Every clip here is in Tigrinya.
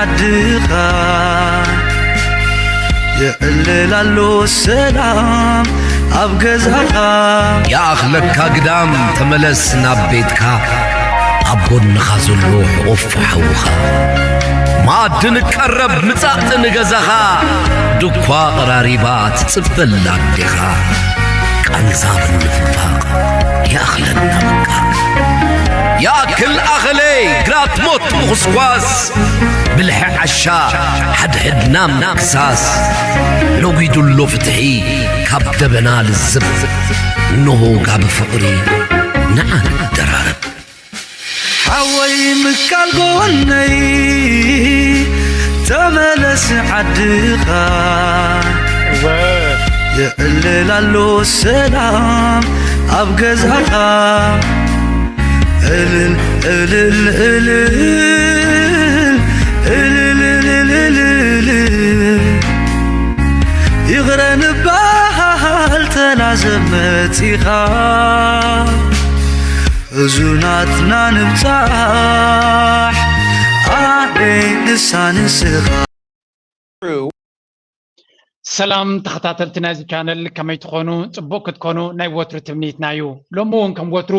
ዓድኻ የዕልል ኣሎ ሰላም ኣብ ገዛኻ። ይኣኽለካ ግዳም ተመለስ ናብ ቤትካ፣ ኣብ ጎንኻ ዘሎ ሕቑፍ ሓውኻ። መኣዲ ንቀረብ ምጻእ ንገዛኻ፣ ድኳ ቀራሪባ ትጽበላ ኣዴኻ። ቃንዛ ምንፍፋቕ ይኣኽለና በቃ። ይኣክል ኣኸለይ ግራት ሞት ምኹስኳስ፣ ብልሒ ዓሻ ሓድሕድና ምክሳስ። ነጒዱ ኣሎ ፍትሒ ካብ ደበና ልዝብ፣ እንሆ ጋቢ ፍቕሪ ንዓ ንደራረብ። ሓወይ ምካል ጎነይ ተመለስ ዓድኻ። የዕልል ኣሎ ሰላም ኣብ ገዛኻ። እልል እልል እልል እልል እልል እልል። ይቕረ ንበሃል ተናዘብ መጺኻ። ሕዙናትና ንብጻሕ ኣደይ ንሳ ንስኻ። ሰላም ተኸታተልቲ ናይዚ ቻነል፣ ከመይ ትኾኑ? ጽቡቕ ክትኮኑ ናይ ወትሩ ትምኒትና እዩ። ሎሚ እውን ከም ወትሩ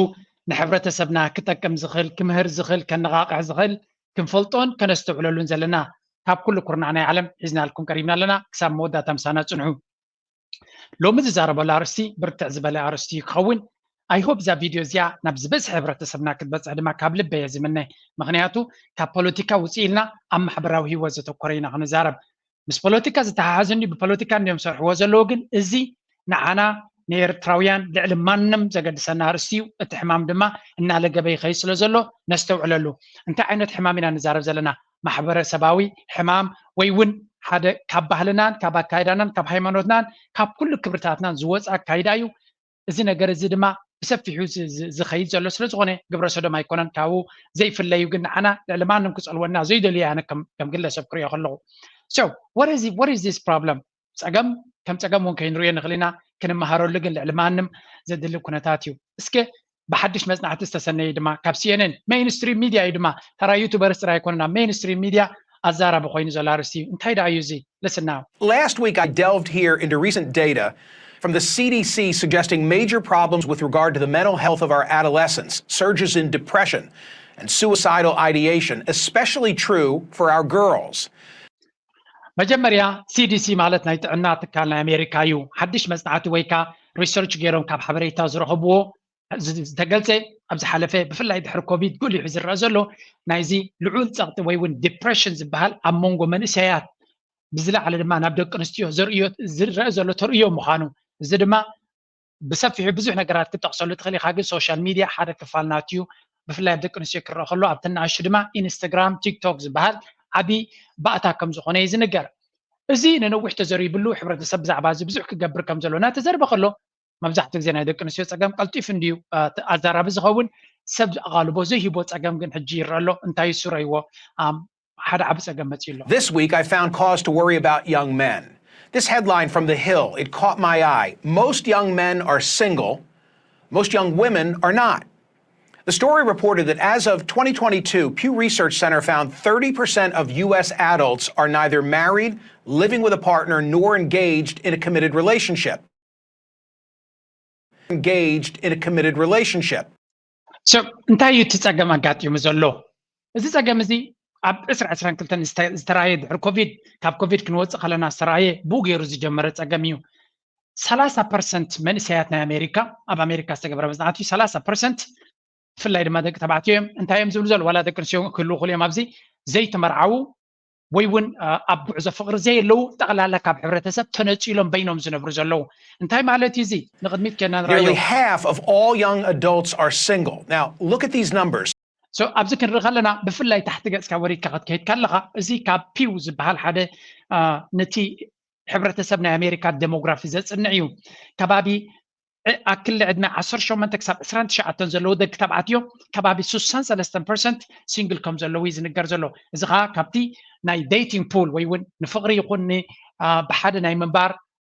ንሕብረተሰብና ክጠቅም ዝኽእል፣ ክምህር ዝኽእል፣ ከነቓቕሕ ዝኽእል፣ ክንፈልጦን ከነስተውዕለሉን ዘለና ካብ ኩሉ ኩርናዕ ናይ ዓለም ሒዝናልኩም ቀሪብና ኣለና። ክሳብ መወዳእታ ምሳና ጽንሑ። ሎሚ ዝዛረበሉ ኣርእስቲ ብርትዕ ዝበለ ኣርእስቲ እዩ ክኸውን። I hope እዛ ቪድዮ እዚኣ ናብ ዝበዝሐ ሕብረተሰብና ክትበፅሕ ድማ ካብ ልበ እየ ዝምነ። ምኽንያቱ ካብ ፖለቲካ ውፅእ ኢልና ኣብ ማሕበራዊ ህይወት ዘተኮረ ኢና ክንዛረብ። ምስ ፖለቲካ ዝተሓሓዝ እንዲ ብፖለቲካ እንዲዮም ሰርሕዎ ዘለዎ፣ ግን እዚ ንዓና ንኤርትራውያን ልዕሊ ማንም ዘገድሰና ኣርእስቲ እዩ። እቲ ሕማም ድማ እናለገበ ይኸይድ ስለ ዘሎ ነስተውዕለሉ። እንታይ ዓይነት ሕማም ኢና ንዛረብ ዘለና? ማሕበረሰባዊ ሕማም ወይ እውን ሓደ ካብ ባህልናን ካብ ኣካይዳናን ካብ ሃይማኖትናን ካብ ኩሉ ክብርታትናን ዝወፀ ኣካይዳ እዩ። እዚ ነገር እዚ ድማ ብሰፊሑ ዝ- ዝ- ዝኸይድ ዘሎ ስለ ዝኾነ ግብረ ሰዶም ኣይኮነን ካብኡ ዘይፍለዩ፣ ግን ንዓና ልዕሊ ማንም ክፀልወና ዘይደልዩ ኣነ ከም ከም ግለሰብ ክሪኦ ከለኹ። So what is what is this problem? ፀገም ከም ፀገም እውን ከይንሪኦ ንኽእል ኢና፣ ክንመሃረሉ ግን ልዕሊ ማንም ዘድሊ ኩነታት እዩ። እስከ ብሓድሽ መፅናዕቲ ዝተሰነየ ድማ ካብ ሲኤንኤን፣ ሜይንስትሪም ሚድያ እዩ ድማ፣ ተራ ዩቱበርስ ጥራይ ኣይኮነና፣ ሜይንስትሪም ሚድያ ኣዛራቢ ኮይኑ ዘሎ ኣርእስቲ እዩ። እንታይ ደኣ እዩ እዚ? Listen now. Last week, I delved here into recent data from the C D C suggesting major problems with regard to the mental health of our adolescents, surges in depression and suicidal ideation, especially true for our girls. መጀመርያ፣ ሲዲሲ ማለት ናይ ጥዕና ትካል ናይ ኣሜሪካ እዩ። ሓድሽ መፅናዕቲ ወይ ከዓ ሪሰርች ገይሮም ካብ ሓበሬታ ዝረኸብዎ ዝ- ዝተገልፀ፣ ኣብ ዝሓለፈ ብፍላይ ድሕሪ ኮቪድ ጎሊሑ ዝረአ ዘሎ ናይዚ ልዑል ፀቕጢ ወይ እውን ዲፕሬሽን ዝበሃል ኣብ መንጎ መንእሰያት፣ ብዝለዓለ ድማ ናብ ደቂ ኣንስትዮ ዘርእዮ ዝረአ ዘሎ ተርእዮ ምዃኑ፣ እዚ ድማ ብሰፊሑ ብዙሕ ነገራት ክትጠቕሰሉ ትኽእል ኢኻ፣ ግን ሶሻል ሚድያ ሓደ ክፋል ናቱ እዩ። ብፍላይ ኣብ ደቂ ኣንስትዮ ክረአ ከሎ ኣብተን ንኣሽቱ ድማ ኢንስታግራም፣ ቲክቶክ ዝበሃል ዓቢ ባእታ ከም ዝኾነ እዩ ዝንገር። እዚ ንነዊሕ ተዘሪብሉ፣ ሕብረተሰብ ብዛዕባ እዚ ብዙሕ ክገብር ከም ዘሎ እናተዘርበ ከሎ፣ መብዛሕትኡ ግዜ ናይ ደቂ ኣንስትዮ ጸገም ቀልጢፉ እንድዩ እ፣ ኣዛራቢ ዝኸውን። ሰብ ኣቓልቦ ዘይሂቦ ጸገም ግን ሕጂ ይረአ ኣሎ። እንታይ እዩ ስረይዎ? ኣም፣ ሓደ ዓቢ ጸገም መጺኡ ኣሎ። This week, I found cause to worry about young men. This headline from The Hill, it caught my eye. Most young men are single, most young women are not. The story reported that as of twenty twenty-two, Pew Research Center found thirty percent of U S adults are neither married, living with a partner, nor engaged in a committed relationship. Engaged in a committed relationship. So እንታይ እዩ እቲ ጸገም ኣጋጢሙ ዘሎ? እዚ ጸገም እዚ ኣብ ዕስራ ዕስራን ክልተን ዝተ- ዝተራእየ፣ ድሕሪ ኮቪድ፣ ካብ ኮቪድ ክንወጽእ ከለና ዝተራእየ፣ ብኡ ገይሩ ዝጀመረ ጸገም እዩ። ሰላሳ ፐርሰንት መንእሰያት ናይ ኣሜሪካ፣ ኣብ ኣሜሪካ ዝተገብረ መጽናዕቲ እዩ፣ ሰላሳ ፐርሰንት፣ ብፍላይ ድማ ደቂ ተባዕትዮ እዮም። እንታይ እዮም ዝብሉ ዘለዉ? ዋላ ደቂ ኣንስትዮ ክህልዉ ይኽእሉ እዮም ኣብዚ፣ ዘይተመርዓዉ ወይ እውን እ፣ ኣብ ጉዕዞ ፍቕሪ ዘየለዉ፣ ጠቕላላ ካብ ሕብረተሰብ ተነጺሎም በይኖም ዝነብሩ ዘለዉ። እንታይ ማለት እዩ እዚ? ንቕድሚት ኬድና ንራዮ። Nearly half of all young adults are single. Now, look at these numbers. So ኣብዚ ክንርኢ ከለና፣ ብፍላይ ታሕቲ ገጽካ ወሪድካ ክትከይድ ከለኻ፣ እዚ ካብ ፒው ዝበሃል ሓደ እ፣ ነቲ ሕብረተሰብ ናይ ኣሜሪካ ዴሞግራፊ ዘጽንዕ እዩ። ከባቢ ዕ- ኣብ ክሊ ዕድመ ዓሰርተ ሸሞንተ ክሳብ ዕስራን ትሽዓተን ዘለዉ ደቂ ተባዕትዮ ከባቢ ስሳን ሰለስተን ፐርሰንት ሲንግል ከም ዘለዉ እዩ ዝንገር ዘሎ። እዚ ኸዓ ካብቲ ናይ ዴይቲንግ ፑል ወይ እውን ንፍቕሪ ይኹን ን- አ፣ ብሓደ ናይ ምንባር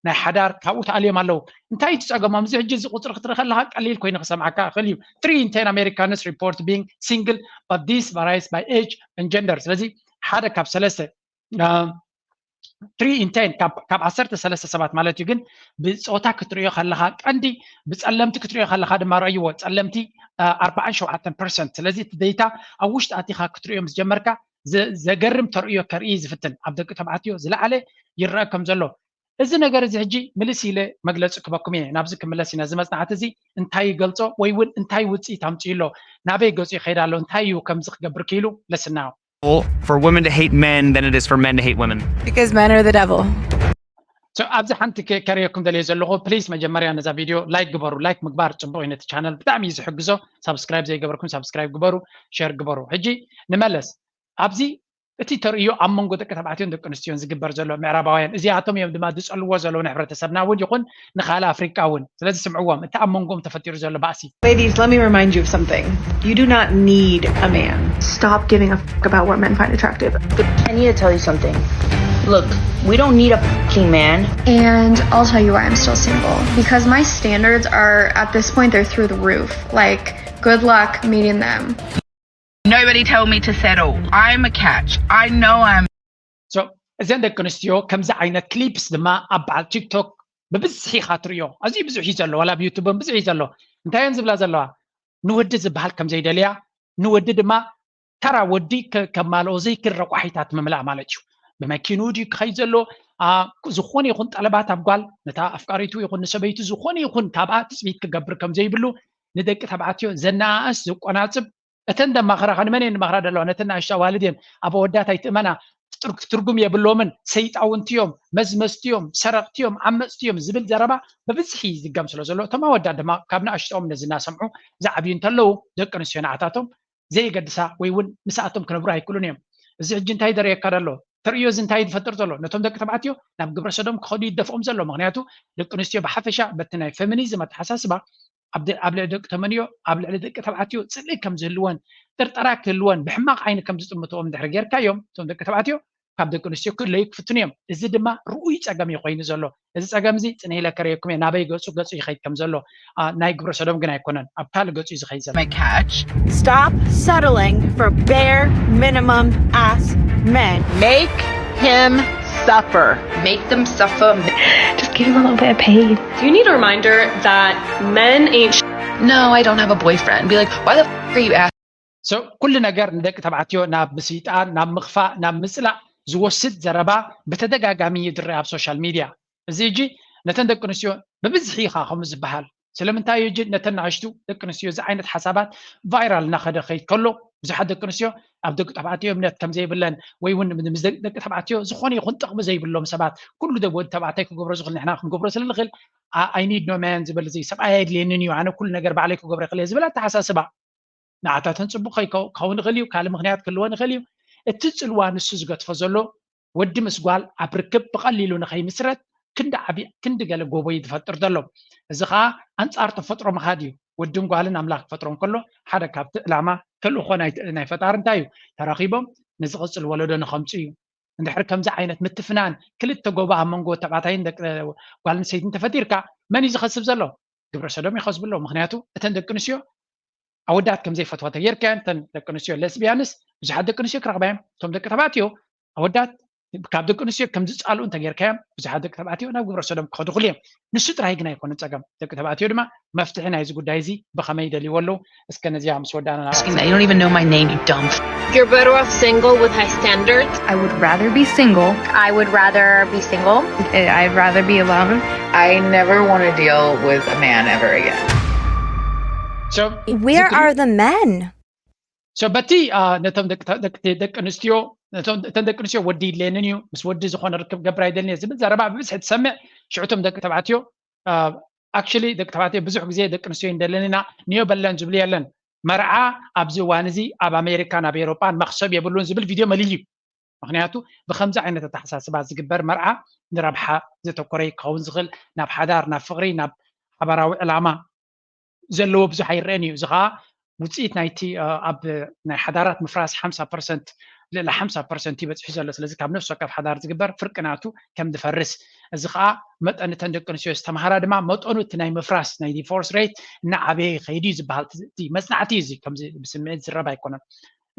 ናይ ሓዳር ካብኡ ተኣልዮም ኣለዉ። እንታይ እዩ እቲ ጸገሞም? እዚ ሕጂ እዚ ቁጽሪ ክትርኢ ከለኻ ቀሊል ኮይኑ ክሰምዓካ ይኽእል እዩ። Three in ten Americans report being single, but this varies by age and gender። ስለዚ ሓደ ካብ ሰለስተ three in ten ካብ ዓሰርተ ሰለስተ ሰባት ማለት እዩ። ግን ብፆታ ክትሪኦ ከለካ ቀንዲ ብፀለምቲ ክትሪኦ ከለካ ድማ ረእይዎ ፀለምቲ ኣርባዓን ሸውዓተን ፐርሰንት። ስለዚ እቲ ዴታ ኣብ ውሽጢ ኣቲካ ክትሪኦ ምስ ጀመርካ ዘገርም ተርእዮ ከርኢ ዝፍትን ኣብ ደቂ ተባዕትዮ ዝለዓለ ይረአ ከም ዘሎ። እዚ ነገር እዚ ሕጂ ምልስ ኢለ መግለፂ ክበኩም እየ። ናብዚ ክምለስ ኢና። እዚ መፅናዕቲ እዚ እንታይ ይገልፆ ወይ እውን እንታይ ውፅኢት ኣምፅኡ ኣሎ፣ ናበይ ገፁ ይኸይድ ኣሎ፣ እንታይ እዩ ከምዚ ክገብር ክኢሉ ለስናዮ for women to hate men than it is for men to hate women. Because men are the devil. ኣብዚ ሓንቲ ከርእየኩም ደልየ ዘለኹ፣ ፕሊስ መጀመርያ ነዛ ቪድዮ ላይክ ግበሩ። ላይክ ምግባር ፅቡቅ እዩ ነቲ ቻነል፣ ብጣዕሚ እዩ ዝሕግዞ። ሳብስክራይብ ዘይገበርኩም ሳብስክራይብ ግበሩ፣ ሸር ግበሩ። ሕጂ ንመለስ ኣብዚ እቲ ተርእዮ ኣብ መንጎ ደቂ ተባዕትዮን ደቂ ኣንስትዮን ዝግበር ዘሎ ምዕራባውያን እዚኣቶም እዮም ድማ ዝፀልዎ ዘለዉ ንሕብረተሰብና እውን ይኹን ንካልእ ኣፍሪቃ እውን። ስለዚ ስምዕዎም፣ እቲ ኣብ መንጎም ተፈጢሩ ዘሎ ባእሲ። Ladies, let me remind you of something. You do not need a man. Stop giving a fuck about what men find attractive. I need to tell you something. Look, we don't need a fucking man. And I'll tell you why I'm still single. Because my standards are, at this point, they're through the roof. Like, good luck meeting them. Nobody tell me to settle. I'm a catch. I know I'm. እዘን ደቂ ኣንስትዮ ከምዚ ዓይነት ክሊፕስ ድማ ኣብ በዓል ቲክቶክ ብብዝሒ ኢካ ትርእዮ። ኣዝዩ ብዙሕ እዩ ዘሎ፣ ዋላ ኣብ ዩቱብ እውን ብዙሕ እዩ ዘሎ። እንታይ እየን ዝብላ ዘለዋ? ንወዲ ዝበሃል ከም ዘይደልያ፣ ንወዲ ድማ ተራ ወዲ ከማልኦ ዘይክእል ረቋሒታት ምምላእ ማለት እዩ። ብመኪንኡ ድዩ ክኸይድ ዘሎ? ዝኾነ ይኹን ጠለባት ኣብ ጓል፣ ነታ ኣፍቃሪቱ ይኹን ንሰበይቱ ዝኾነ ይኹን ካብኣ ትፅቢት ክገብር ከም ዘይብሉ፣ ንደቂ ተባዕትዮ ዘነኣእስ ዘቆናፅብ። እተን ደማኽራኻ ንመን እየን ድማኽራ ዘለዋ? ነተን ንኣሽቱ ኣዋልድ እየን። ኣብ ኣወዳት ኣይትእመና፣ ትርጉም የብሎምን። ሰይጣውንቲ እዮም፣ መዝመዝቲ እዮም፣ ሰረቕቲ እዮም፣ ዓመፅቲ እዮም ዝብል ዘረባ ብብዝሒ ይዝገም ስለ ዘሎ፣ እቶም ኣወዳት ድማ ካብ ንኣሽቶኦም ነዚ እናሰምዑ ዝዓብዩ እንተለዉ፣ ደቂ ኣንስትዮ ንዓታቶም ዘየገድሳ ወይ እውን ምስኣቶም ክነብሩ ኣይክእሉን እዮም። እዚ ሕጂ እንታይ ደርእየካ ዘሎ? ተርእዮ እዚ እንታይ ዝፈጥር ዘሎ? ነቶም ደቂ ተባዕትዮ ናብ ግብረ ሰዶም ክኸዱ ይደፍኦም ዘሎ። ምክንያቱ ደቂ ኣንስትዮ ብሓፈሻ በቲ ናይ ፌሚኒዝም ኣተሓሳስባ ኣብ ልዕሊ ደቂ ተመንዮ ኣብ ልዕሊ ደቂ ተባዕትዮ ፅልኢ ከም ዝህልወን ጥርጠራ ክህልወን ብሕማቕ ዓይኒ ከም ዝጥምትዎም እንድሕር ጌርካዮም እቶም ደቂ ተባዕትዮ ካብ ደቂ ኣንስትዮ ክእለዩ ክፍትኑ እዮም። እዚ ድማ ርኡይ ፀገም እዩ ኮይኑ ዘሎ። እዚ ፀገም እዚ ፅንሕ ኢለ ከርእየኩም እየ ናበይ ገፁ ገፁ ይኸይድ ከም ዘሎ። ናይ ግብረ ሰዶም ግን ኣይኮነን፣ ኣብ ካልእ ገፁ እዩ ዝኸይድ ዘሎ። My catch. Stop settling for bare minimum ass men. Make him suffer. Make them suffer. Just give him a little bit of pain. You need a reminder that men ain't. No, I don't have a boyfriend. Be like, why the f are you asking? So ኩሉ ነገር ንደቂ ተባዕትዮ ናብ ምስይጣን፣ ናብ ምኽፋእ፣ ናብ ምፅላእ ዝወስድ ዘረባ ብተደጋጋሚ ይድረ ኣብ ሶሻል ሚድያ። እዚ ሕጂ ነተን ደቂ ኣንስትዮ ብብዝሒ ኢኻ ከምኡ ዝበሃል። ስለምንታይ እዩ ሕጂ ነተን ንኣሽቱ ደቂ ኣንስትዮ እዚ ዓይነት ሓሳባት ቫይራል እናኸደ ኸይድ ከሎ ብዙሓት ደቂ ኣንስትዮ ኣብ ደቂ ተባዕትዮ እምነት ከም ዘይብለን ወይ እውን ምስ ደቂ ተባዕትዮ ዝኾነ ይኹን ጥቕሚ ዘይብሎም ሰባት ኩሉ ወዲ ተባዕታይ ክገብሮ ዝኽእል ንሕና ክንገብሮ ስለ ንኽእል I need no man ዝብል እዚ ሰብኣይ ኣየድልየንን እዩ ኣነ ኩሉ ነገር ባዕለይ ክገብሮ ይኽእል እየ ዝብል ኣተሓሳስባ ንዓታተን ፅቡቕ ክኸውን ይኽእል እዩ። ካልእ ምኽንያት ክህልወን ይኽእል እዩ። እቲ ፅልዋ ንሱ ዝገትፎ ዘሎ ወዲ ምስ ጓል ኣብ ርክብ ብቐሊሉ ንኸይምስረት ክንዲ ዓቢ ክንዲ ገለ ጎቦ እዩ ዝፈጥር ዘሎ። እዚ ኸዓ ኣንፃር ተፈጥሮ ምኻድ እዩ። ወድን ጓልን ኣምላኽ ክፈጥሮም ከሎ ሓደ ካብቲ ዕላማ ተልእኾ ናይ ፈጣሪ እንታይ እዩ? ተራኺቦም ንዝቕፅል ወለዶ ንኸምፁ እዩ። እንድሕር ከምዚ ዓይነት ምትፍናን ክልተ ጎቦ ኣብ መንጎ ተባዕታይን ጓል ኣንስተይትን ተፈጢርካ መን እዩ ዝኸስብ ዘሎ? ግብረ ሰዶም ይኸስቡ ኣለዉ። ምኽንያቱ እተን ደቂ ኣንስትዮ ኣወዳት ከም ዘይፈትዋ ተጌርካየን እተን ደቂ ኣንስትዮ ለስቢያንስ ብዙሓት ደቂ ኣንስትዮ ክረኽባ እዮም። እቶም ደቂ ተባዕትዮ ኣወዳት ካብ ደቂ ኣንስትዮ ከም ዝፃልኡ እንተጌርካዮም ብዙሓት ደቂ ተባዕትዮ ናብ ግብረ ሰዶም ክኸዱ ክሉ እዮም። ንሱ ጥራይ ግን ኣይኮነን ፀገም። ደቂ ተባዕትዮ ድማ መፍትሒ ናይዚ ጉዳይ እዚ ብኸመይ ይደልይዎ ኣለዉ? እስከ ነዚኣ ምስ ወዳእና ናብ You don't even know my name, you dumb. You're better off single with high standards. I would rather be single. I would rather be single. I'd rather be alone. I never want to deal with a man ever again. So Where are the men? So በቲ ነቶም ደቂ ኣንስትዮ እተን ደቂ ኣንስትዮ ወዲ ይድልየንን እዩ ምስ ወዲ ዝኾነ ርክብ ገብር ኣይደልን እየ ዝብል ዘረባ ብብዝሒ ትሰምዕ። ሽዑቶም ደቂ ተባዕትዮ actually ደቂ ተባዕትዮ ብዙሕ ግዜ ደቂ ኣንስትዮ ይንደልን ኢና ንዮ በለን ዝብሉ የለን። መርዓ ኣብዚ እዋን እዚ ኣብ ኣሜሪካን ኣብ ኤሮጳን መኽሰብ የብሉን ዝብል ቪድዮ መሊሉ እዩ። ምክንያቱ ብከምዚ ዓይነት ኣተሓሳስባ ዝግበር መርዓ ንረብሓ ዘተኮረ ክኸውን ዝኽእል ናብ ሓዳር ናብ ፍቕሪ ናብ ሓባራዊ ዕላማ ዘለዎ ብዙሕ ኣይረአን እዩ። እዚ ከዓ ውፅኢት ናይቲ ኣብ ናይ ሓዳራት ምፍራስ ሓምሳ ፐርሰንት ልዕሊ ሓምሳ ፐርሰንት እዩ በፂሑ ዘሎ። ስለዚ ካብ ነፍሲ ወከፍ ሓዳር ዝግበር ፍርቂ ናቱ ከም ዝፈርስ እዚ ከዓ መጠን እተን ደቂ ኣንስትዮ ዝተምሃራ ድማ መጠኑ እቲ ናይ ምፍራስ ናይ ዲፎርስ ሬት እናዓበየ ይኸይድ እዩ ዝበሃል መፅናዕቲ እዩ። እዚ ከምዚ ብስምዒት ዝረብ ኣይኮነን።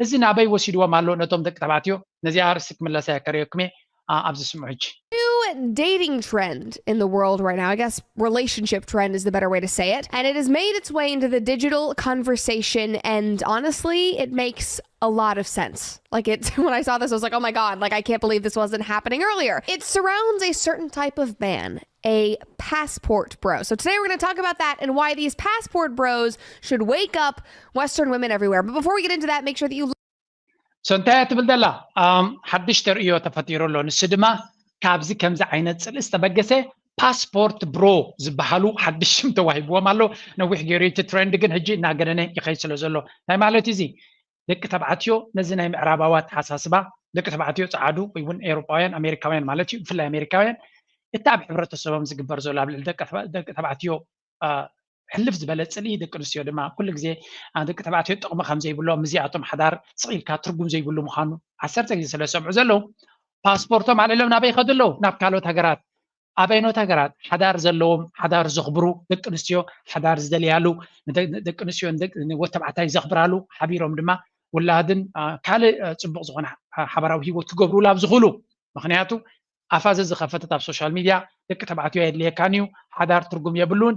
እዚ ናበይ ወሲድዎም ኣሎ ነቶም ደቂ ተባዕትዮ? ነዚኣ ኣርእስቲ ክምለሳ እየ ከርእየኩም እየ። ኣ፣ ኣብዚ ስምዑ ሕጂ። New dating trend in the world right now. I guess relationship trend is the better way to say it. And it has made its way into the digital conversation. And honestly, it makes a lot of sense. Like it, when I saw this, I was like, oh my God, like I can't believe this wasn't happening earlier. It surrounds a certain type of man, a passport bro. So today we're going to talk about that and why these passport bros should wake up Western women everywhere. But before we get into that, make sure that you So እንታይ እያ ትብል ዘላ? ሓድሽ ተርእዮ ተፈጢሩ ኣሎ። ንሱ ድማ ካብዚ ከምዚ ዓይነት ጽልኢ ዝተበገሰ ፓስፖርት ብሮ ዝበሃሉ ሓድሽ ሽም ተዋሂብዎም ኣሎ። ነዊሕ ገይሩ እቲ ትሬንድ ግን ሕጂ እናገነነ ይኸይድ ስለ ዘሎ እንታይ ማለት እዩ እዚ? ደቂ ተባዕትዮ ነዚ ናይ ምዕራባዊ ኣተሓሳስባ፣ ደቂ ተባዕትዮ ጸዓዱ ወይ እውን ኤውሮጳውያን ኣሜሪካውያን ማለት እዩ፣ ብፍላይ ኣሜሪካውያን እቲ ኣብ ሕብረተሰቦም ዝግበር ዘሎ ኣብ ልዕሊ ደቂ ተባዕትዮ ሕልፍ ዝበለ ጽልኢ፣ ደቂ ኣንስትዮ ድማ ኩሉ ግዜ ደቂ ተባዕትዮ ጥቕሚ ከም ዘይብሎም፣ ምስዚኣቶም ሓዳር ስቕ ኢልካ ትርጉም ዘይብሉ ምዃኑ ዓሰርተ ግዜ ስለ ዝሰምዑ ዘለዉ ፓስፖርቶም ኣልዒሎም ናበይ ይኸዱ ኣለዉ? ናብ ካልኦት ሃገራት። ኣበይኖት ሃገራት? ሓዳር ዘለዎም፣ ሓዳር ዘኽብሩ ደቂ ኣንስትዮ፣ ሓዳር ዝደልያሉ፣ ደቂ ኣንስትዮ ወተባዕታይ ዘኽብራሉ፣ ሓቢሮም ድማ ውላድን ካልእ ጽቡቕ ዝኾነ ሓባራዊ ህይወት ክገብሩሉ ኣብ ዝኽእሉ። ምኽንያቱ ኣፋ ዘዝኸፈተት ኣብ ሶሻል ሚድያ ደቂ ተባዕትዮ ኣየድልየካን እዩ፣ ሓዳር ትርጉም የብሉን፣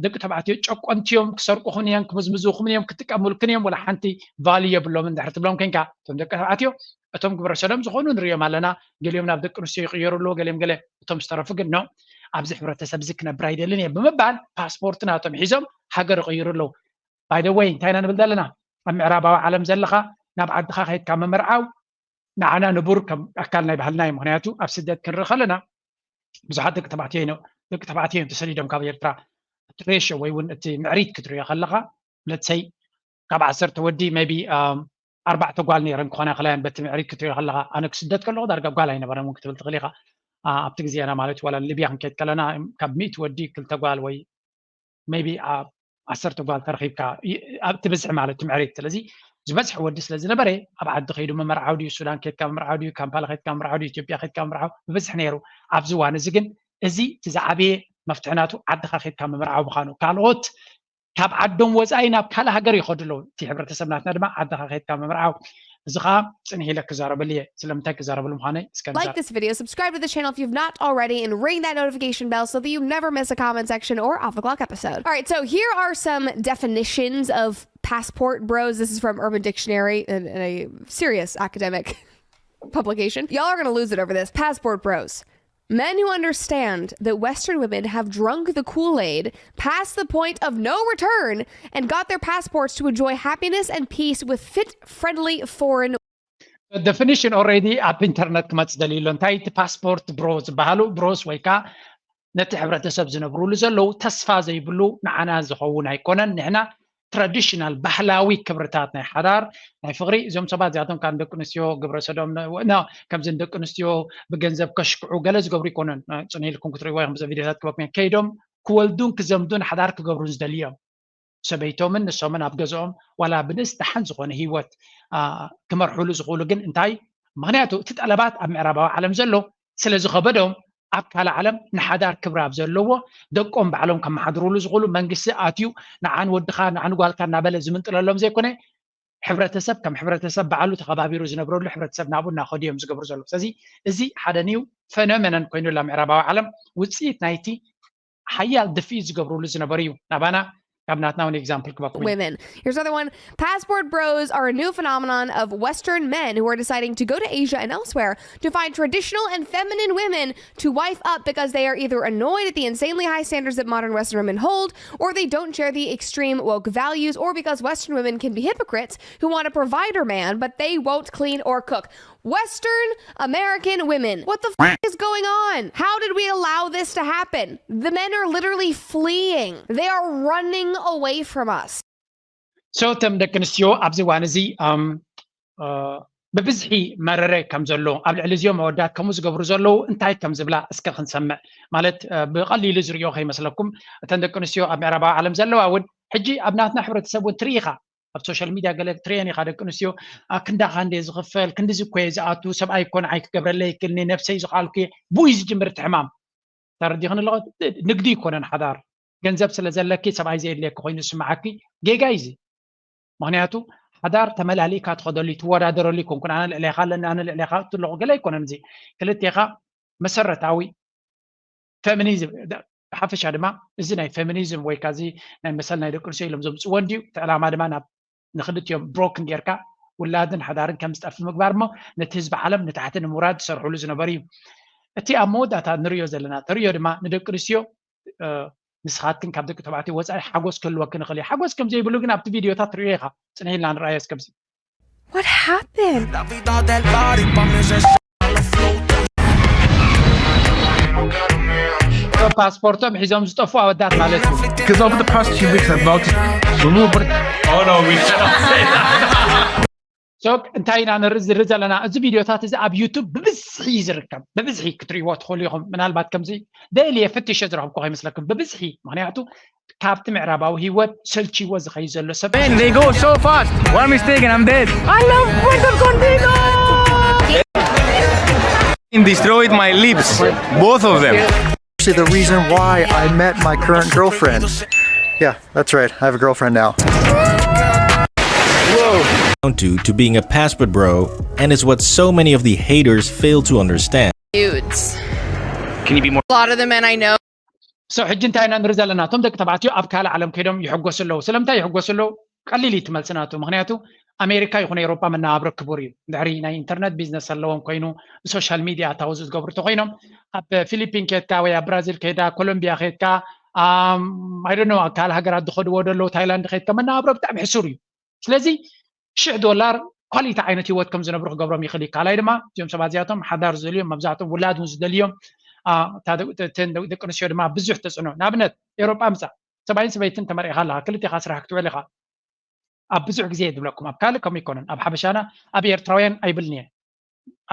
ደቂ ተባዕትዮ ጨቆንትዮም፣ ክሰርቁኹን እዮም፣ ክምዝምዙኹን እዮም፣ ክጥቀሙልክን እዮም፣ ወላ ሓንቲ ቫልዩ የብሎምን ድሕሪ ትብሎም ኮንካ፣ እቶም ደቂ ተባዕትዮ እቶም ግብረ ሰዶም ዝኾኑ ንሪኦም ኣለና፣ ገሊኦም ናብ ደቂ ኣንስትዮ ይቕየሩ ኣለዉ፣ ገሊኦም ገለ፣ እቶም ዝተረፉ ግን ኖ፣ ኣብዚ ሕብረተሰብ እዚ ክነብር ኣይደልን እየ ብምባል ፓስፖርት ናቶም ሒዞም ሃገር ይቕይሩ ኣለዉ። ባይ ዘ ወይ እንታይ ኢና ንብል ዘለና? ኣብ ምዕራባዊ ዓለም ዘለኻ ናብ ዓድኻ ከይድካ ምምርዓው ንዓና ንቡር ከም ኣካል ናይ ባህልና እዩ። ምኽንያቱ ኣብ ስደት ክንርኢ ከለና ብዙሓት ደቂ ተባዕትዮ ደቂ ተባዕትዮ እዮም ተሰዲዶም ካብ ኤርትራ። እቲ ሬሽዮ ወይ እውን እቲ ምዕሪት ክትሪኦ ከለኻ ለትሰይ ካብ ዓሰርተ ወዲ ሜቢ ኣርባዕተ ጓል ነይረን ክኾና ይኽእላ እየን። በቲ ምዕሪት ክትሪኦ ከለኻ ኣነ ክስደት ከለኹ ዳርጋ ጓል ኣይነበረን እውን ክትብል ትኽእል ኢኻ። ኣብቲ ግዜና ማለት ዋላ ሊብያ ክንከይድ ከለና ካብ ሚእቲ ወዲ ክልተ ጓል ወይ ሜቢ ዓሰርተ ጓል ተረኺብካ እቲ ብዝሒ ማለት እቲ ምዕሪት። ስለዚ ዝበዝሐ ወዲ ስለ ዝነበረ ኣብ ዓዲ ከይዱ ምምርዓው ድዩ፣ ሱዳን ከይድካ ምምርዓው ድዩ፣ ካምፓላ ከይድካ ምምርዓው ድዩ፣ ኢትዮጵያ ከይድካ ምምርዓው ብብዝሒ ነይሩ። ኣብዚ እዋን እዚ ግን እዚ እቲ ዝዓበየ መፍትሒ ናቱ ዓድኻ ከይድካ ምምርዓው ምዃኑ። ካልኦት ካብ ዓዶም ወፃኢ ናብ ካልእ ሃገር ይኸዱ ኣለዉ። እቲ ሕብረተሰብ ናትና ድማ ዓድኻ ከይድካ ምምርዓው። እዚ ኸዓ ፅንሕ ኢለ ክዛረበሉ እየ። ስለምንታይ ክዛረበሉ ምዃነይ እስከ Like this video, subscribe to the channel if you've not already, and ring that notification bell so that you never miss a comment section or off the clock episode. All right, so here are some definitions of passport bros. This is from Urban Dictionary, and a serious academic publication. Y'all are going to lose it over this. Passport bros. Men who understand that Western women have drunk the Kool Aid past the point of no return and got their passports to enjoy happiness and peace with fit, friendly foreign. Definition already ኣብ ኢንተርነት ክመጽእ ደልዩ ኣሎ። እንታይ እቲ ፓስፖርት ብሮ ዝበሃሉ? ብሮስ ወይ ከዓ ነቲ ሕብረተሰብ ዝነብሩሉ ዘለዉ ተስፋ ዘይብሉ፣ ንዓና ዝኸውን ኣይኮነን። ንሕና ትራዲሽናል ባህላዊ ክብርታት ናይ ሓዳር ናይ ፍቕሪ እዞም ሰባት እዚኣቶም ካብ ደቂ ኣንስትዮ ግብረ ሰዶም ከምዚ ደቂ ኣንስትዮ ብገንዘብ ከሽክዑ ገለ ዝገብሩ ይኮኑን። ፅን ኢልኩም ክትሪእዎ ኢኹም። ቪዲዮታት ክበኩም ከይዶም ክወልዱን ክዘምዱን ሓዳር ክገብሩን ዝደልዮም ሰበይቶምን ንሶምን ኣብ ገዝኦም ዋላ ብንእስ ደሓን ዝኾነ ህይወት ክመርሕሉ ዝኽእሉ ግን እንታይ? ምክንያቱ እቲ ጠለባት ኣብ ምዕራባዊ ዓለም ዘሎ ስለ ዝኸበዶም ኣብ ካልእ ዓለም ንሓዳር ክብሪ ኣብ ዘለዎ ደቆም ባዕሎም ከመሓድሩሉ ዝኽእሉ መንግስቲ ኣትዩ ንዓን ወድኻ ንዓን ጓልካ እናበለ ዝምንጥለሎም ዘይኮነ ሕብረተሰብ ከም ሕብረተሰብ ባዕሉ ተኸባቢሩ ዝነብረሉ ሕብረተሰብ ናብኡ እናኸዱ እዮም ዝገብሩ ዘለዉ። ስለዚ እዚ ሓደ new phenomenon ኮይኑላ ምዕራባዊ ዓለም ውፅኢት ናይቲ ሓያል ድፍኢት ዝገብሩሉ ዝነበሩ እዩ። ናባና ካብ ናትና እውን example ክበኩም women. Here's another one. Passport bros are a new phenomenon of Western men who are deciding to go to Asia and elsewhere to find traditional and feminine women to wife up because they are either annoyed at the insanely high standards that modern Western women hold, or they don't share the extreme woke values, or because Western women can be hypocrites who want a provider man, but they won't clean or cook. Western American women. What the f is going on? How did we allow this to happen? The men are literally fleeing. They are running away from us. So እቶም ደቂ ኣንስትዮ ኣብዚ እዋን እዚ ብብዝሒ መረረ ከም ዘሎ ኣብ ልዕሊ እዚኦም ኣወዳት ከምኡ ዝገብሩ ዘለዉ እንታይ ከም ዝብላ እስከ ክንሰምዕ። ማለት ብቐሊሉ ዝርእዮ ከይመስለኩም። እተን ደቂ ኣንስትዮ ኣብ ምዕራባዊ ዓለም ዘለዋ እውን ሕጂ ኣብ ናትና ሕብረተሰብ እውን ትርኢ ኢኻ። ኣብ ሶሻል ሚድያ ገለ ክትርእየን ኢኻ። ደቂ ኣንስትዮ ክንዳኻ እንደ ዝኽፈል ክንድዚ እኮ እየ ዝኣቱ፣ ሰብኣይ እኮ ንዓይ ክገብረለይ ይክእልኒ፣ ነብሰይ ዝኸኣልኩ እየ። ብኡ እዩ ዝጅምር እቲ ሕማም። ተረዲኽኒ ኣለኹ። ንግዲ ይኮነን ሓዳር። ገንዘብ ስለ ዘለኪ ሰብኣይ ዘየድልየኪ ኮይኑ ዝስምዓኪ ጌጋ እዩ እዚ። ምክንያቱ ሓዳር ተመላሊእካ ትኸደሉ እዩ፣ ትወዳደረሉ ኣይኮንኩን። ኣነ ልዕሌኻ ኣለኒ፣ ኣነ ልዕሌኻ እትለኹ ገለ ኣይኮነን። እዚ ክልቴኻ መሰረታዊ ፌሚኒዝም፣ ብሓፈሻ ድማ እዚ ናይ ፌሚኒዝም ወይ ካዚ ናይ መሰል ናይ ደቂ ኣንስትዮ ኢሎም ዘምፅዎ እንድዩ። እቲ ዕላማ ድማ ናብ ንክልቲኦም ብሮክን ጌርካ ውላድን ሓዳርን ከም ዝጠፍ ምግባር እሞ ነቲ ህዝቢ ዓለም ንታሕቲ ንምውራድ ዝሰርሕሉ ዝነበሩ እዩ። እቲ ኣብ መወዳእታ ንሪኦ ዘለና ተሪዮ ድማ ንደቂ ኣንስትዮ ንስኻትክን ካብ ደቂ ተባዕትዮ ወፃኢ ሓጎስ ክህልወክን ይኽእል እዩ። ሓጎስ ከም ዘይብሉ ግን ኣብቲ ቪድዮታት ትሪኦ ኢኻ። ፅንሕ ኢልና ንርኣዮ እስከምዚ። What happened? ፓስፖርቶም ሒዞም ዝጠፉ ኣወዳት ማለት እዩ። Because over the past two weeks, I've noticed a little bit. Oh no, we cannot say that. ሶ እንታይ ኢና ንርኢ ዘለና? እዚ ቪድዮታት እዚ ኣብ ዩቱብ ብብዝሒ እዩ ዝርከብ። ብብዝሒ ክትርእይዎ ትኽእሉ ኢኹም። ምናልባት ከምዚ ደልየ ፈቲሸ ዝረኸብኩ ከይመስለኩም፣ ብብዝሒ። ምክንያቱ ካብቲ ምዕራባዊ ህይወት ሰልችዎ ዝኸይድ ዘሎ ሰብ Man, they go so fast. One mistake and I'm dead. I love Puerto Escondido. It destroyed my lips, both of them. Actually, the reason why I met my current girlfriend. Yeah, that's right. I have a girlfriend now. Down to, to being a passport bro, and it's what so many of the haters fail to understand. Dudes. Can you be more? A lot of the men I know. So ሕጂ እንታይ ኢና ንርኢ ዘለና? እቶም ደቂ ተባዕትዮ ኣብ ካልእ ዓለም ከይዶም ይሕጎሱ ኣለዉ። ስለምንታይ ይሕጎሱ ኣለዉ? ቀሊል እዩ እቲ መልሲ ናቱ። ምክንያቱ ኣሜሪካ ይኹን ኤውሮጳ መነባብሮ ክቡር እዩ። ድሕሪ ናይ ኢንተርነት ቢዝነስ ኣለዎም ኮይኑ ብሶሻል ሚድያ ኣታዊ ዝገብሩ እንተኮይኖም ኣብ ፊሊፒን ከድካ ወይ ኣብ ብራዚል ከድካ ኮሎምቢያ ከድካ I don't know ካልእ ሃገራት ዝኸድዎ ዘለዉ ታይላንድ ከድካ መነባብሮ ብጣዕሚ ሕሱር እዩ። ስለዚ ሽሕ ዶላር ኳሊቲ ዓይነት ህይወት ከም ዝነብሩ ክገብሮም ይኽእል እዩ። ካልኣይ ድማ እዚኦም ሰባት እዚኣቶም ሓዳር ዝደልዮም መብዛሕትኦም ውላድ እውን ዝደልዮም እተን ደቂ ኣንስትዮ ድማ ብዙሕ ተፅዕኖ ንኣብነት ኤውሮጳ ምፃእ ሰብኣይን ሰበይትን ተመርዒኻ ኣለኻ ክልቴኻ ስራሕ ክትውዕል ኢኻ ኣብ ብዙሕ ግዜ ዝብለኩም ኣብ ካልእ ከምኡ ኣይኮነን ኣብ ሓበሻና ኣብ ኤርትራውያን ኣይብልን እየ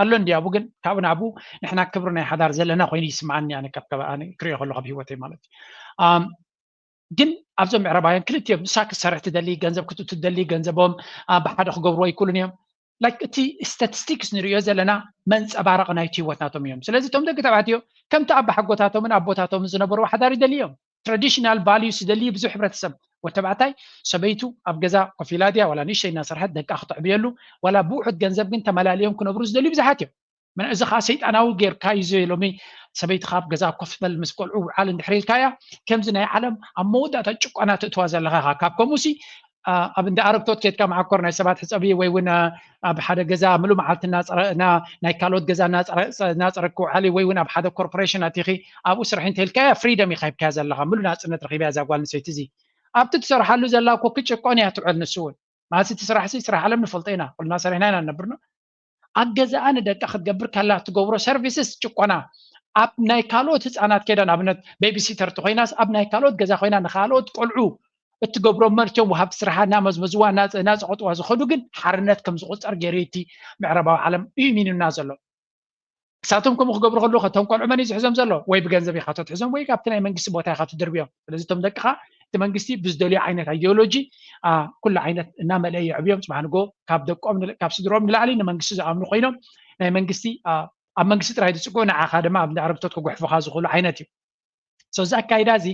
ኣሎ እንዲ ኣብኡ ግን ካብኡ ናብኡ ንሕና ክብሪ ናይ ሓዳር ዘለና ኮይኑ ይስምዓኒ ኣነ ካብ ኣነ ክሪኦ ከለኹ ኣብ ህይወተይ ማለት እዩ ግን ኣብዞም ምዕራባውያን ክልቲኦም ንሳ ክትሰርሕ ትደሊ ገንዘብ ክትእቱ ትደሊ ገንዘቦም ብሓደ ክገብርዎ ኣይክእሉን እዮም like እቲ statistics ንሪኦ ዘለና መንፀባረቂ ናይቲ ህይወት ናቶም እዮም ስለዚ እቶም ደቂ ተባዕትዮ ከምቲ ኣባሓጎታቶምን ኣቦታቶምን ዝነበሩ ሓዳር ይደሊ እዮም traditional values ዝደሊ ብዙሕ ሕብረተሰብ ወተባዕታይ ሰበይቱ ኣብ ገዛ ኮፍ ኢላ ድያ ዋላ ንእሽተይ እናሰርሐት ደቃ ክተዕብየሉ ዋላ ብውሑድ ገንዘብ ግን ተመላልዮም ክነብሩ ዝደልዩ ብዙሓት እዮም እዚ ከዓ ሰይጣናዊ ጌርካ እዩ ሎሚ ሰበይትካ ኣብ ገዛ ኮፍ በል ምስ ቆልዑ ውዓል እንድሕር ኢልካያ ከምዚ ናይ ዓለም ኣብ መወዳእታ ጭቆና ትእትዋ ዘለካ ኢካ ካብ ከምኡሲ ኣብ እንዳ ኣረግቶት ኬድካ መዓኮር ናይ ሰባት ሕፀቢ ወይ እውን ኣብ ሓደ ገዛ ምሉ መዓልቲ ናይ ካልኦት ገዛ እናፀረክ ክውዓል ወይ እውን ኣብ ሓደ ኮርፖሬሽን ኣቲኺ ኣብኡ ስርሒ እንተኢልካያ ፍሪደም ኢካ ሂብካያ ዘለካ ምሉ ናፅነት ረኪብያ እዛ ጓል ንሰይቲ እዚ ኣብቲ ትሰርሓሉ ዘላ እኮ ክጭቆን እያ ትውዕል ንሱ እውን ማለት እቲ ስራሕ ሲ ስራሕ ዓለም ንፈልጦ ኢና ኩልና ሰሪሕና ኢና ንነብር ኣብ ገዛኣ ንደቃ ክትገብር ከላ ትገብሮ ሰርቪስስ ጭቆና ኣብ ናይ ካልኦት ህፃናት ከይዳ ንኣብነት ቤቢሲተር ተኮይናስ ኣብ ናይ ካልኦት ገዛ ኮይና ንካልኦት ቆልዑ እትገብሮ መልቲኦም ወሃብቲ ስራሓ እናመዝመዝዋ እናፀቀጥዋ ዝኸዱ ግን ሓርነት ከም ዝቁፀር ገይሩ እቲ ምዕራባዊ ዓለም እዩ ሚኑና ዘሎ ክሳቶም ከምኡ ክገብሩ ከለዉ ከቶም ቆልዑ መን እዩ ዝሕዞም ዘሎ ወይ ብገንዘብ ኢካ ተትሕዞም ወይ ካብቲ ናይ መንግስቲ ቦታ ኢካ ትድርብዮም ስለዚ እቶም ደቅካ እቲ መንግስቲ ብዝደልዮ ዓይነት ኣይዲዮሎጂ ኩሉ ዓይነት እናመልአ የዕብዮም ፅባሕ ንጎ ካብ ደቆም ካብ ስድሮም ንላዕሊ ንመንግስቲ ዝኣምኑ ኮይኖም ናይ መንግስቲ ኣብ መንግስቲ ጥራይ ዝፅግዑ ንዓኻ ድማ ኣብ ኣረግቶት ክጉሕፉካ ዝኽእሉ ዓይነት እዩ so እዚ ኣካይዳ እዚ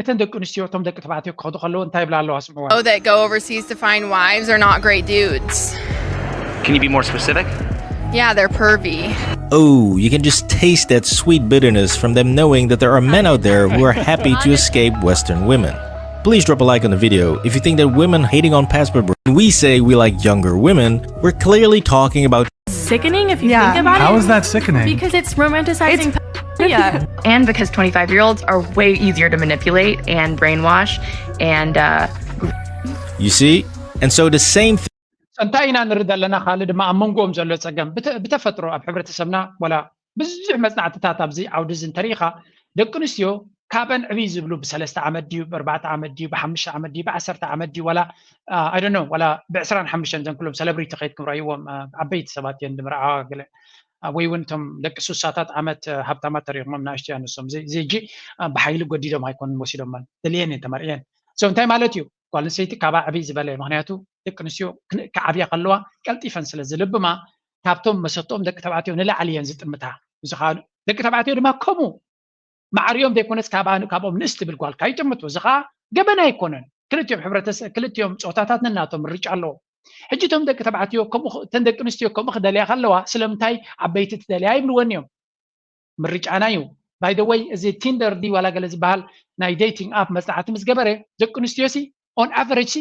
እተን ደቂ ኣንስትዮ እቶም ደቂ ተባዕትዮ ክኸዱ ከለዉ እንታይ ይብላ ኣለዋ ስምዕዋ Oh, that go overseas to find wives are not great dudes. Can you be more specific? Yeah, they're pervy. Oh, you can just taste that sweet bitterness from them knowing that there are men out there who are happy to escape Western women. Please drop a like on the video if you think that women hating on passport bros, we say we like younger women, we're clearly talking about sickening if you Yeah. think about How it. is that sickening? Because it's romanticizing pedophilia. And because twenty-five year olds are way easier to manipulate and brainwash and uh, You see? And so the same thing. እንታይ ኢና ንርኢ ዘለና ካልእ ድማ ኣብ መንጎኦም ዘሎ ፀገም ብተ- ብተፈጥሮ ኣብ ሕብረተሰብና ዋላ ብዙሕ መፅናዕትታት ኣብዚ ዓውዲ እዚ እንተሪኢኻ ደቂ ኣንስትዮ ካብአን ዕብይ ዝብሉ ብሰለስተ ዓመት ድዩ ብኣርባዕተ ዓመት ድዩ ብሓሙሽተ ዓመት ድዩ ብዓሰርተ ዓመት ድዩ ዋላ ኣይደኖ ዋላ ብዕስራን ሓሙሽተን ዘን ኩሎም ሰለብሪቲ ከይድኩም ረእይዎም ዓበይቲ ሰባት እየን ዝምርዓዋ ገለ ወይ እውን እቶም ደቂ ሱሳታት ዓመት ሃብታማት ተሪኽሞም ናእሽቱ እያ ንሶም እዚ ሕጂ ብሓይሊ ጎዲዶም ኣይኮኑን ወሲዶማ ደልየን እየን ተመርዕየን so እንታይ ማለት እዩ ጓል ኣንስተይቲ ካባ ዕብይ ዝበለ ምክንያቱ ደቂ ኣንስትዮ ክዓብያ ከለዋ ቀልጢፈን ስለ ዝልብማ ካብቶም መሰትኦም ደቂ ተባዕትዮ ንላዕሊ እየን ዝጥምታ እዚ ከዓ ደቂ ተባዕትዮ ድማ ከምኡ ማዕሪኦም ዘይኮነስ ካብኦም ንእስ ትብል ጓል ካይጥምቱ እዚ ከዓ ገበን ኣይኮነን ክልቲኦም ሕብረተሰብ ክልቲኦም ፆታታት ነናቶም ምርጫ ኣለዎም ሕጂ እቶም ደቂ ተባዕትዮ ከምኡ ኽ- እተን ደቂ ኣንስትዮ ከምኡ ክደልያ ከለዋ ስለምንታይ ዓበይቲ ትደልያ ይብልወን እዮም። ምርጫና እዩ። By the way፣ እዚ ቲንደር ድዩ ዋላ ገለ ዝበሃል ናይ ዴቲንግ ኣፕ መፅናዕቲ ምስ ገበረ፣ ደቂ ኣንስትዮ ሲ ኦን ኣቨሬጅ ሲ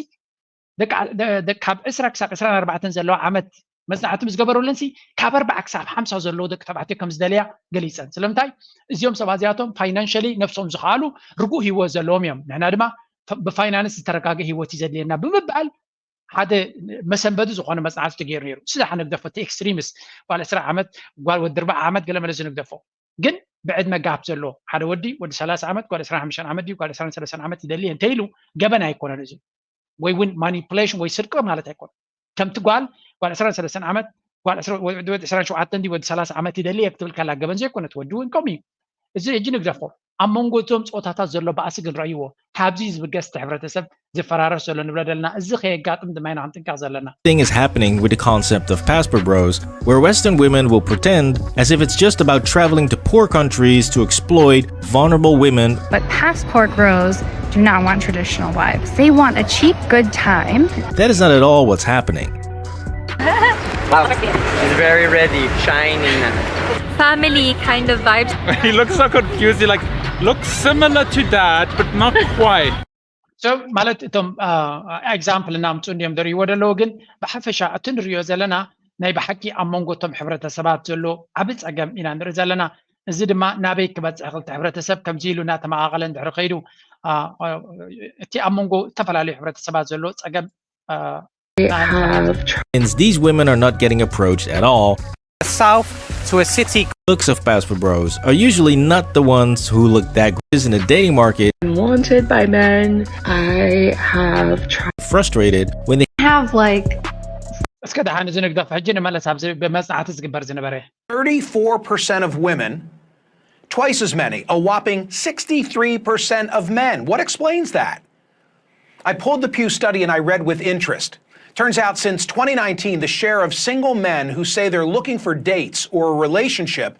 ደቂ ደ- ደ- ካብ ዕስራ ክሳብ ዕስራን ኣርባዕተን ዘለዋ ዓመት መፅናዕቲ ምስ ገበረለን ሲ ካብ ኣርባዓ ክሳብ ሓምሳ ዘለዉ ደቂ ተባዕትዮ ከም ዝደልያ ገሊፀን። ስለምንታይ? እዚኦም ሰባት እዚኣቶም ፋይናንሸሊ ነብሶም ዝኸኣሉ ርጉእ ህይወት ዘለዎም እዮም። ንሕና ድማ ፍ- ብፋይናንስ ዝተረጋገ ህይወት እዩ ዘድልየና ብምባል ሓደ መሰንበዲ ዝኾነ መፅናዕቲ ተገይሩ ነይሩ። ስለ ሓደ ንግደፎ እቲ ኤክስትሪምስ ጓል ዕስራ ዓመት ጓል ወዲ ኣርባዓ ዓመት ገለ መለ ዝንግደፎ ግን ብዕድመ ጋፕ ዘሎ ሓደ ወዲ ወዲ ሰላሳ ዓመት ጓል ዕስራን ሓሙሽተን ዓመት ድዩ ጓል ዕስራን ሰለስተን ዓመት ይደሊ እንተኢሉ ገበን ኣይኮነን። እዚ ወይ እውን ማኒፑሌሽን ወይ ስርቂ ማለት ኣይኮነን። ከምቲ ጓል ጓል ዕስራን ሰለስተን ዓመት ጓል ዕስራ- ወዲ ወዲ ዕስራን ሸውዓተን ድዩ ወዲ ሰላሳ ዓመት ይደሊ እየ ክትብል ከላ ገበን ዘይኮነት ወዲ እውን ከምኡ እዩ። እዚ ሕጂ ንግደፎ ኣብ መንጎ እቶም ፆታታት ዘሎ ባእሲ ግን ረእይዎ። ካብዚ ዝብገስ እቲ ሕብረተሰብ ዝፈራረስ ዘሎ ንብሎ ዘለና እዚ ከየጋጥም ድማ ኢና ክንጥንቀቕ ዘለና። Thing is happening with the concept of passport bros, where Western women will pretend as if it's just about traveling to poor countries to exploit vulnerable women. But passport bros do not want traditional wives. They want a cheap, good time. That is not at all what's happening. Wow, she's very ready, shining. Family kind of vibes. He looks so confused. He like looks similar to dad, but not quite. So ማለት እቶም ኤግዛምፕል እናምፁ እንዲዮም ደርእይዎ ደለዉ ግን ብሓፈሻ እቲ ንሪኦ ዘለና ናይ ብሓቂ ኣብ መንጎ እቶም ሕብረተሰባት ዘሎ ዓብ ፀገም ኢና ንርኢ ዘለና። እዚ ድማ ናበይ ክበፅሕ ክልቲ ሕብረተሰብ ከምዚ ኢሉ እናተመቓቐለ እንድሕር ከይዱ እቲ ኣብ መንጎ ዝተፈላለዩ ሕብረተሰባት ዘሎ ፀገም Since these women are not getting approached at all, South to a city. Looks of passport bros are usually not the ones who look that good in the dating market. Wanted by men. I have tried. Frustrated when they have like እስከ ደሓን እዚ ንግደፍ ሕጂ ንመለስ ኣብዚ ብመፅናዕቲ ዝግበር ዝነበረ thirty-four percent of women, twice as many, a whopping sixty-three percent of men. What explains that? I pulled the Pew study and I read with interest. Turns out since twenty nineteen, the share of single men who say they're looking for dates or a relationship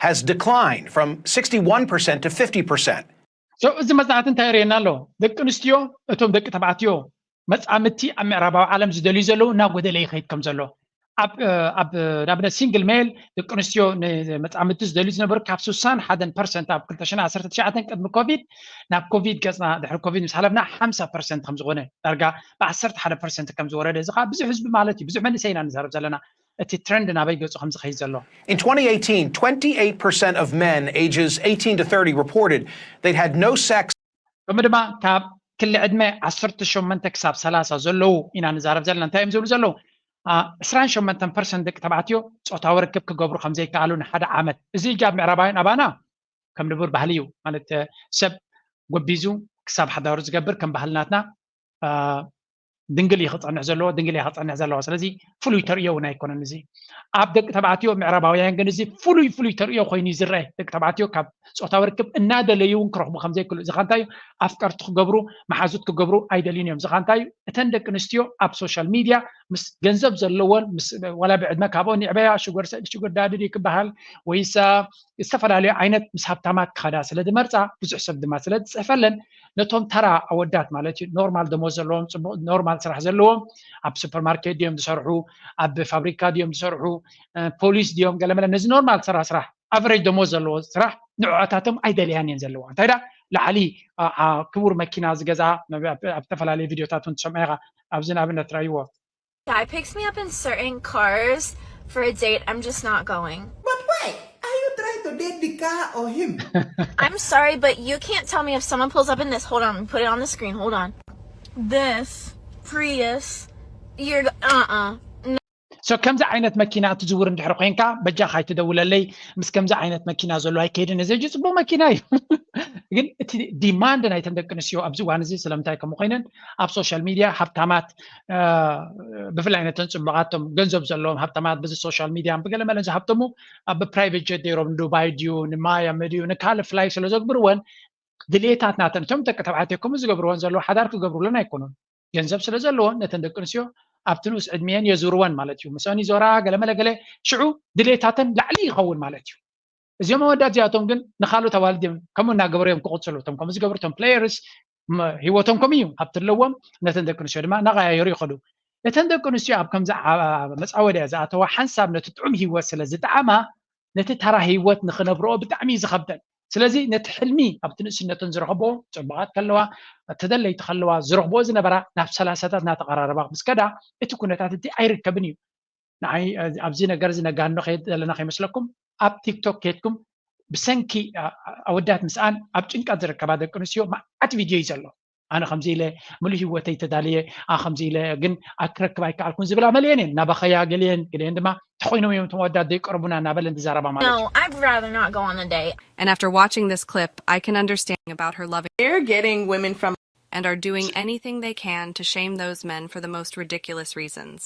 has declined from sixty-one percent to fifty percent. So እዚ መፅናዕቲ እንታይ የርእየና ኣሎ? ደቂ ኣንስትዮ እቶም ደቂ ተባዕትዮ መፃምድቲ ኣብ ምዕራባዊ ዓለም ዝደልዩ ዘለዉ እናጎደለ ይኸይድ ከም ዘሎ ኣብ ኣብ ንኣብነት ሲንግል ሜል ደቂ ኣንስትዮ ንመፃምድቲ ዝደልዩ ዝነበሩ ካብ ስሳን ሓደን ፐርሰንት ኣብ ክልተ ሽሕን ዓሰርተ ትሽዓተን ቅድሚ ኮቪድ ናብ ኮቪድ ገፅና ድሕሪ ኮቪድ ምስ ሓለፍና ሓምሳ ፐርሰንት ከም ዝኾነ ዳርጋ ብዓሰርተ ሓደ ፐርሰንት ከም ዝወረደ እዚ ከዓ ብዙሕ ህዝቢ ማለት እዩ ብዙሕ መንእሰይ ኢና ንዛረብ ዘለና እቲ ትረንድ ናበይ ገፁ ከም ዝኸይድ ዘሎ In twenty eighteen, twenty-eight percent of men ages eighteen to thirty reported they'd had no sex. ከምኡ ድማ ካብ ክሊ ዕድመ ዓሰርተ ሸሞንተ ክሳብ ሰላሳ ዘለዉ ኢና ንዛረብ ዘለና እንታይ እዮም ዝብሉ ዘለዉ ዕስራን ሸሞንተን ፐርሰንት ደቂ ተባዕትዮ ፆታዊ ርክብ ክገብሩ ከም ዘይከኣሉ ንሓደ ዓመት እዚ እጃ ኣብ ምዕራባውያን ኣባና ከም ንቡር ባህሊ እዩ ማለት ሰብ ጎቢዙ ክሳብ ሓዳሩ ዝገብር ከም ባህልናትና ድንግል እዩ ክፀንሕ ዘለዎ ድንግል እያ ክፀንሕ ዘለዋ ስለዚ ፍሉይ ተርእዮ እውን ኣይኮነን እዚ ኣብ ደቂ ተባዕትዮ ምዕራባውያን ግን እዚ ፍሉይ ፍሉይ ተርእዮ ኮይኑ ይዝረአ ደቂ ተባዕትዮ ካብ ፆታዊ ርክብ እናደለዩ እውን ክረኽቡ ከም ዘይክእሉ እዚ ኻንታዩ ኣፍቀርቲ ክገብሩ መሓዙት ክገብሩ ኣይደልዩን እዮም እዚ ኻንታዩ እተን ደቂ ኣንስትዮ ኣብ ሶሻል ሚድያ ምስ ገንዘብ ዘለዎን ምስ ዋላ ብዕድመ ካብኦ ንዕበያ ሽጎር ዳዲ ድዩ ክበሃል ወይስ ዝተፈላለዩ ዓይነት ምስ ሃብታማት ክኸዳ ስለ ዝመርፃ ብዙሕ ሰብ ድማ ስለ ዝፅሕፈለን ነቶም ተራ ኣወዳት ማለት እዩ ኖርማል ደሞዝ ዘለዎም ፅቡቅ ኖርማል ስራሕ ዘለዎም ኣብ ሱፐርማርኬት ድዮም ዝሰርሑ ኣብ ፋብሪካ ድዮም ዝሰርሑ ፖሊስ ድዮም ገለመለ ነዚ ኖርማል ተራ ስራሕ ኣቨሬጅ ደሞዝ ዘለዎ ስራሕ ንዕዖታቶም ኣይደልያን እየን ዘለዋ እንታይ ዳ ላዕሊ ክቡር መኪና ዝገዛ ኣብ ዝተፈላለዩ ቪድዮታት እውን ትሰምዖ ኢኻ ኣብዚ ንኣብነት ትረእይዎ Guy picks me up in certain cars for a date, I'm just not going. But why? Are you trying to date the car or him? I'm sorry, but you can't tell me if someone pulls up in this. Hold on, put it on the screen. Hold on. This Prius, you're uh uh. So ከምዚ ዓይነት መኪና እትዝውር እንድሕር ኮይንካ በጃ ካይትደውለለይ ምስ ከምዚ ዓይነት መኪና ዘሎ ኣይከይድን እዚ ሕጂ ፅቡቅ መኪና እዩ ግን እቲ ዲማንድ ናይተን ደቂ ኣንስትዮ ኣብዚ እዋን እዚ ስለምንታይ ከምኡ ኮይነን ኣብ ሶሻል ሚድያ ሃብታማት ብፍላይ ነተን ፅቡቃቶም ገንዘብ ዘለዎም ሃብታማት ብዚ ሶሻል ሚድያ ብገለመለን ዝሃብተሙ ኣብ ፕራይቬት ጀት ነይሮም ንዱባይ ድዩ ንማያሚ ድዩ ንካልእ ፍላይ ስለ ዘግብርወን ድሌታት ናተን እቶም ደቂ ተባዕትዮ ከምኡ ዝገብርወን ዘለዉ ሓዳር ክገብሩለን ኣይኮኑን ገንዘብ ስለ ዘለዎን ነተን ደቂ ኣንስትዮ ኣብቲ ንኡስ ዕድሚየን የዙርወን ማለት እዩ ምስኦን ይዞራ ገለመለገለ ሽዑ ድሌታተን ላዕሊ ይኸውን ማለት እዩ እዚኦም ኣወዳት እዚኣቶም ግን ንካልኦት ኣዋልድ እዮም ከምኡ እናገበሩ እዮም ክቕፅሉ እቶም ከምኡ ዝገብሩ እቶም ፕሌየርስ ህይወቶም ከምኡ እዩ ሃብቲ ኣለዎም ነተን ደቂ ኣንስትዮ ድማ እናቀያየሩ ይኸዱ እተን ደቂ ኣንስትዮ ኣብ ከምዚ መፃወድያ ዝኣተዋ ሓንሳብ ነቲ ጥዑም ህይወት ስለ ዝጠዓማ ነቲ ተራ ህይወት ንክነብርኦ ብጣዕሚ እዩ ዝኸብደን። ስለዚ ነቲ ሕልሚ ኣብቲ ንእስነተን ዝረኸብኦ፣ ፅቡቓት ከለዋ፣ ተደለይቲ ከለዋ ዝረኽብኦ ዝነበራ ናብ ሰላሳታት እናተቐራረባ ምስ ከዳ እቲ ኩነታት እቲ ኣይርከብን እዩ። ንዓይ ኣብዚ ነገር እዚ ነጋኖ ከይድ ዘለና ከይመስለኩም፣ ኣብ ቲክቶክ ከይድኩም ብሰንኪ ኣወዳት ምስኣን ኣብ ጭንቀት ዝርከባ ደቂ ኣንስትዮ መዓት ቪድዮ እዩ ዘሎ። ኣነ ከምዚ ኢለ ሙሉ ህይወተይ ተዳልየ፣ ከምዚ ኢለ ግን ክረክብ ኣይከኣልኩን ዝብላ መሊአን እየን። እናበኸያ ገሊአን፣ ገሊአን ድማ ተኾይኖም እዮም እቶም ኣወዳት ዘይቀርቡና እናበለን ዝዛረባ ማለት እዩ። No, I'd rather not go on the date. And after watching this clip, I can understand about her loving They're getting women from and are doing anything they can to shame those men for the most ridiculous reasons.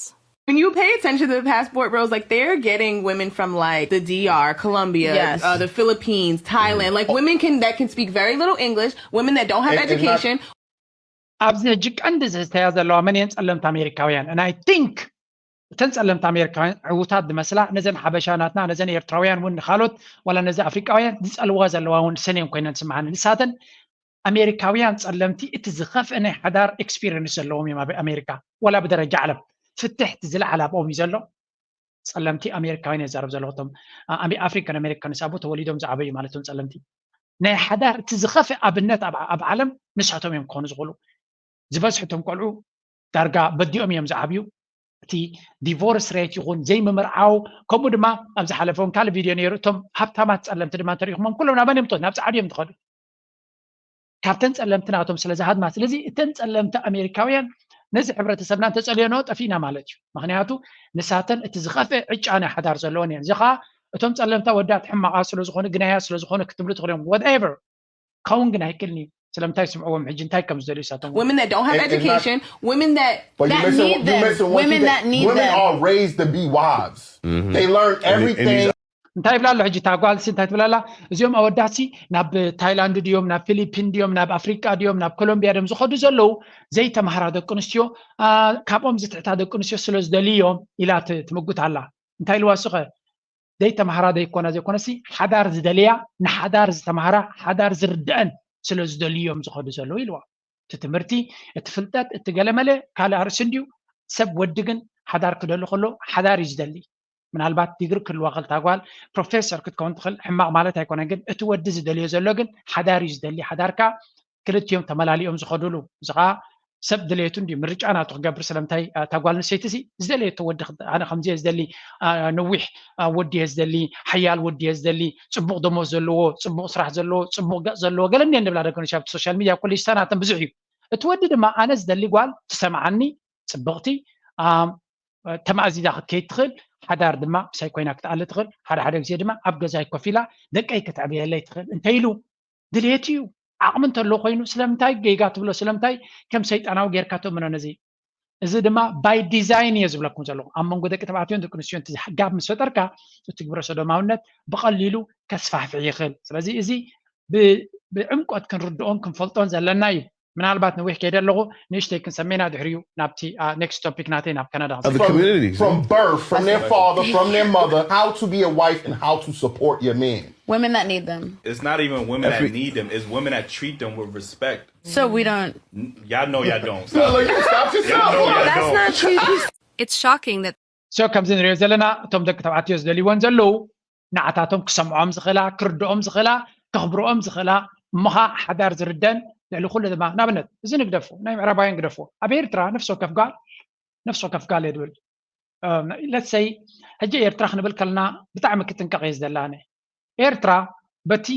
When you pay attention to the passport bros, like they're getting women from like the D R, Colombia, Yes. uh, the Philippines, Thailand, like women can that can speak very little English, women that don't have And- and not- education. ኣብዚ ሕጂ ቀንዲ ዝተያ ዘለዋ መን እየን? ጸለምቲ ኣሜሪካውያን። And I think እተን ጸለምቲ ኣሜሪካውያን ዕውታት ዝመስላ ነዘን ሓበሻ ናትና፣ ነዘን ኤርትራውያን እውን ንኻልኦት ዋላ ነዚ ኣፍሪቃውያን ዝጸልዋ ዘለዋ እውን ሰን እየን ኮይነን ስምዓኒ። ንሳተን ኣሜሪካውያን ጸለምቲ እቲ ዝኸፍአ ናይ ሓዳር ኤክስፒሪየንስ ዘለዎም እዮም ኣብ ኣሜሪካ፣ ዋላ ብደረጃ ዓለም ፍትሕ እቲ ዝለዓለ ኣብኦም እዩ ዘሎ። ጸለምቲ ኣሜሪካውያን የዛረብ ዘለኹ እቶም ኣፍሪካን ኣሜሪካንስ ኣብኡ ተወሊዶም ዝዓበዩ ማለት እዮም ጸለምቲ። ናይ ሓዳር እቲ ዝኸፍአ ኣብነት ኣብ ዓለም ንሳቶም እዮም ክኾኑ ዝኽእሉ። ዝበዝሕቶም ቆልዑ ዳርጋ በዲኦም እዮም ዝዓብዩ። እቲ ዲቮርስ ሬት ይኹን ዘይምምርዓው፣ ከምኡ ድማ ኣብ ዝሓለፈ እውን ካልእ ቪድዮ ነይሩ። እቶም ሃብታማት ጸለምቲ ድማ እንተሪኢኹሞም ኩሎም ናብ መን እዮም ትኸዱ? ናብ ጻዕዲ እዮም ትኸዱ። ካብተን ጸለምቲ ናቶም ስለ ዝሃድማ። ስለዚ እተን ጸለምቲ ኣሜሪካውያን ነዚ ሕብረተሰብና እንተጸልዮኖ ጠፊእና ማለት እዩ። ምክንያቱ ንሳተን እቲ ዝኸፍአ ዕጫ ናይ ሓዳር ዘለወን እየን። እዚ ኸዓ እቶም ጸለምቲ ኣወዳት ሕማቓት ስለ ዝኾኑ ግናያት ስለ ዝኾኑ ክትብሉ ትኽእሉ እዮም። Whatever ከውን ግን ኣይክእልን እዩ። ስለምንታይ ስምዕዎም ሕጂ እንታይ ከም ዝደልዩ ሳቶም Women that don't have And- and not- education, women that But you That missing, need you them. missing one Women thing. that need Women them. are raised to be wives. They learn And- and everything. these- እንታይ ይብላ ኣሎ ሕጂ እታ ጓል ሲ እንታይ ትብላ ኣላ? እዚኦም ኣወዳት ሲ ናብ ታይላንድ ድዮም ናብ ፊሊፒን ድዮም ናብ ኣፍሪቃ ድዮም ናብ ኮሎምቢያ ድዮም ዝኸዱ ዘለዉ ዘይተምሃራ ደቂ ኣንስትዮ አ፣ ካብኦም ዝትሕታ ደቂ ኣንስትዮ ስለ ዝደልዮም ኢላ ት- ትምጉት ኣላ። እንታይ ኢልዋ እሱ ኸ? ዘይተምሃራ ዘይኮና ዘይኮነሲ ሓዳር ዝደልያ ንሓዳር ዝተምሃራ ሓዳር ዝርድአን ስለ ዝደልዮም ዝኸዱ ዘለዉ ኢልዋ። እቲ ትምህርቲ እቲ ፍልጠት እቲ ገለመለ ካልእ ኣርእሲ እንድዩ። ሰብ ወዲ ግን ሓዳር ክደሊ ከሎ ሓዳር እዩ ዝደሊ። ምናልባት ዲግሪ ክህልዋ ክልታ ጓል ፕሮፌሰር ክትከውን ትኽእል ሕማቕ ማለት ኣይኮነን። ግን እቲ ወዲ ዝደልዮ ዘሎ ግን ሓዳር እዩ ዝደሊ። ሓዳርካ ክልቲኦም ተመላሊኦም ዝኸዱሉ እዚ ከዓ ሰብ ድሌቱ እንዲ ምርጫ ናቱ ክገብር ስለምንታይ እታ ጓል ንሰይቲ ሲ ዝደለየቶ ወዲ ኣነ ከምዚ እየ ዝደሊ ነዊሕ ወዲ እየ ዝደሊ ሓያል ወዲ እየ ዝደሊ ፅቡቅ ደሞዝ ዘለዎ ፅቡቅ ስራሕ ዘለዎ ፅቡቅ ገፅ ዘለዎ ገለ እኒአን ንብላ ደቂ ኣንስትዮ ኣብቲ ሶሻል ሚድያ ኩሉ ይስተናተን ብዙሕ እዩ እቲ ወዲ ድማ ኣነ ዝደሊ ጓል ትሰምዓኒ ፅብቅቲ ተማእዚዛ ክትከይድ ትኽእል ሓዳር ድማ ምሳይ ኮይና ክትኣሊ ትኽእል ሓደ ሓደ ግዜ ድማ ኣብ ገዛይ ኮፍ ኢላ ደቀይ ክትዕብየለይ ትኽእል እንተኢሉ ድሌት እዩ ዓቕሚ እንተሎ ኮይኑ ስለምንታይ ጌጋ ትብሎ ስለምንታይ ከም ሰይጣናዊ ጌርካ ተእምኖ ነዚ እዚ ድማ by design እየ ዝብለኩም ዘለኹ ኣብ መንጎ ደቂ ተባዕትዮን ደቂ ኣንስትዮን እቲ ጋብ ምስ ፈጠርካ እቲ ግብረ ሰዶማውነት ብቐሊሉ ከስፋሕፍሕ ይኽእል ስለዚ እዚ ብዕምቆት ክንርድኦን ክንፈልጦን ዘለና እዩ ምናልባት ነዊሕ ከይደ ኣለኹ ንእሽተይ ክንሰሜና ድሕሪኡ ናብቲ next topic ናተይ ናብ ካናዳ Of the community. From birth, from their father, from their mother, how to be a wife and how to support your man. Women that need them. It's not even women that need them. It's women that treat them with respect. So we don't. N- Y'all know y'all don't. Look, stop yourself. Y'all know y'all That's don't. Not true. It's shocking that so ከምዚ ንሪኦ ዘለና እቶም ደቂ ተባዕትዮ ዝደልይወን ዘለዉ ንዓታቶም ክሰምዖም ዝኽእላ ክርድኦም ዝኽእላ ከኽብርኦም ዝኽእላ እሞኻ ሓዳር ዝርደን ልዕሊ ኩሉ ድማ ንኣብነት እዚ ንግደፎ ናይ ምዕራባውያን ግደፎ ኣብ ኤርትራ ነፍሲ ወከፍ ጓል ነፍሲ ወከፍ ጓል እየ ድብል let's say ሕጂ ኤርትራ ክንብል ከለና ብጣዕሚ ክጥንቀቕ እየ ዝደላነ ኤርትራ በቲ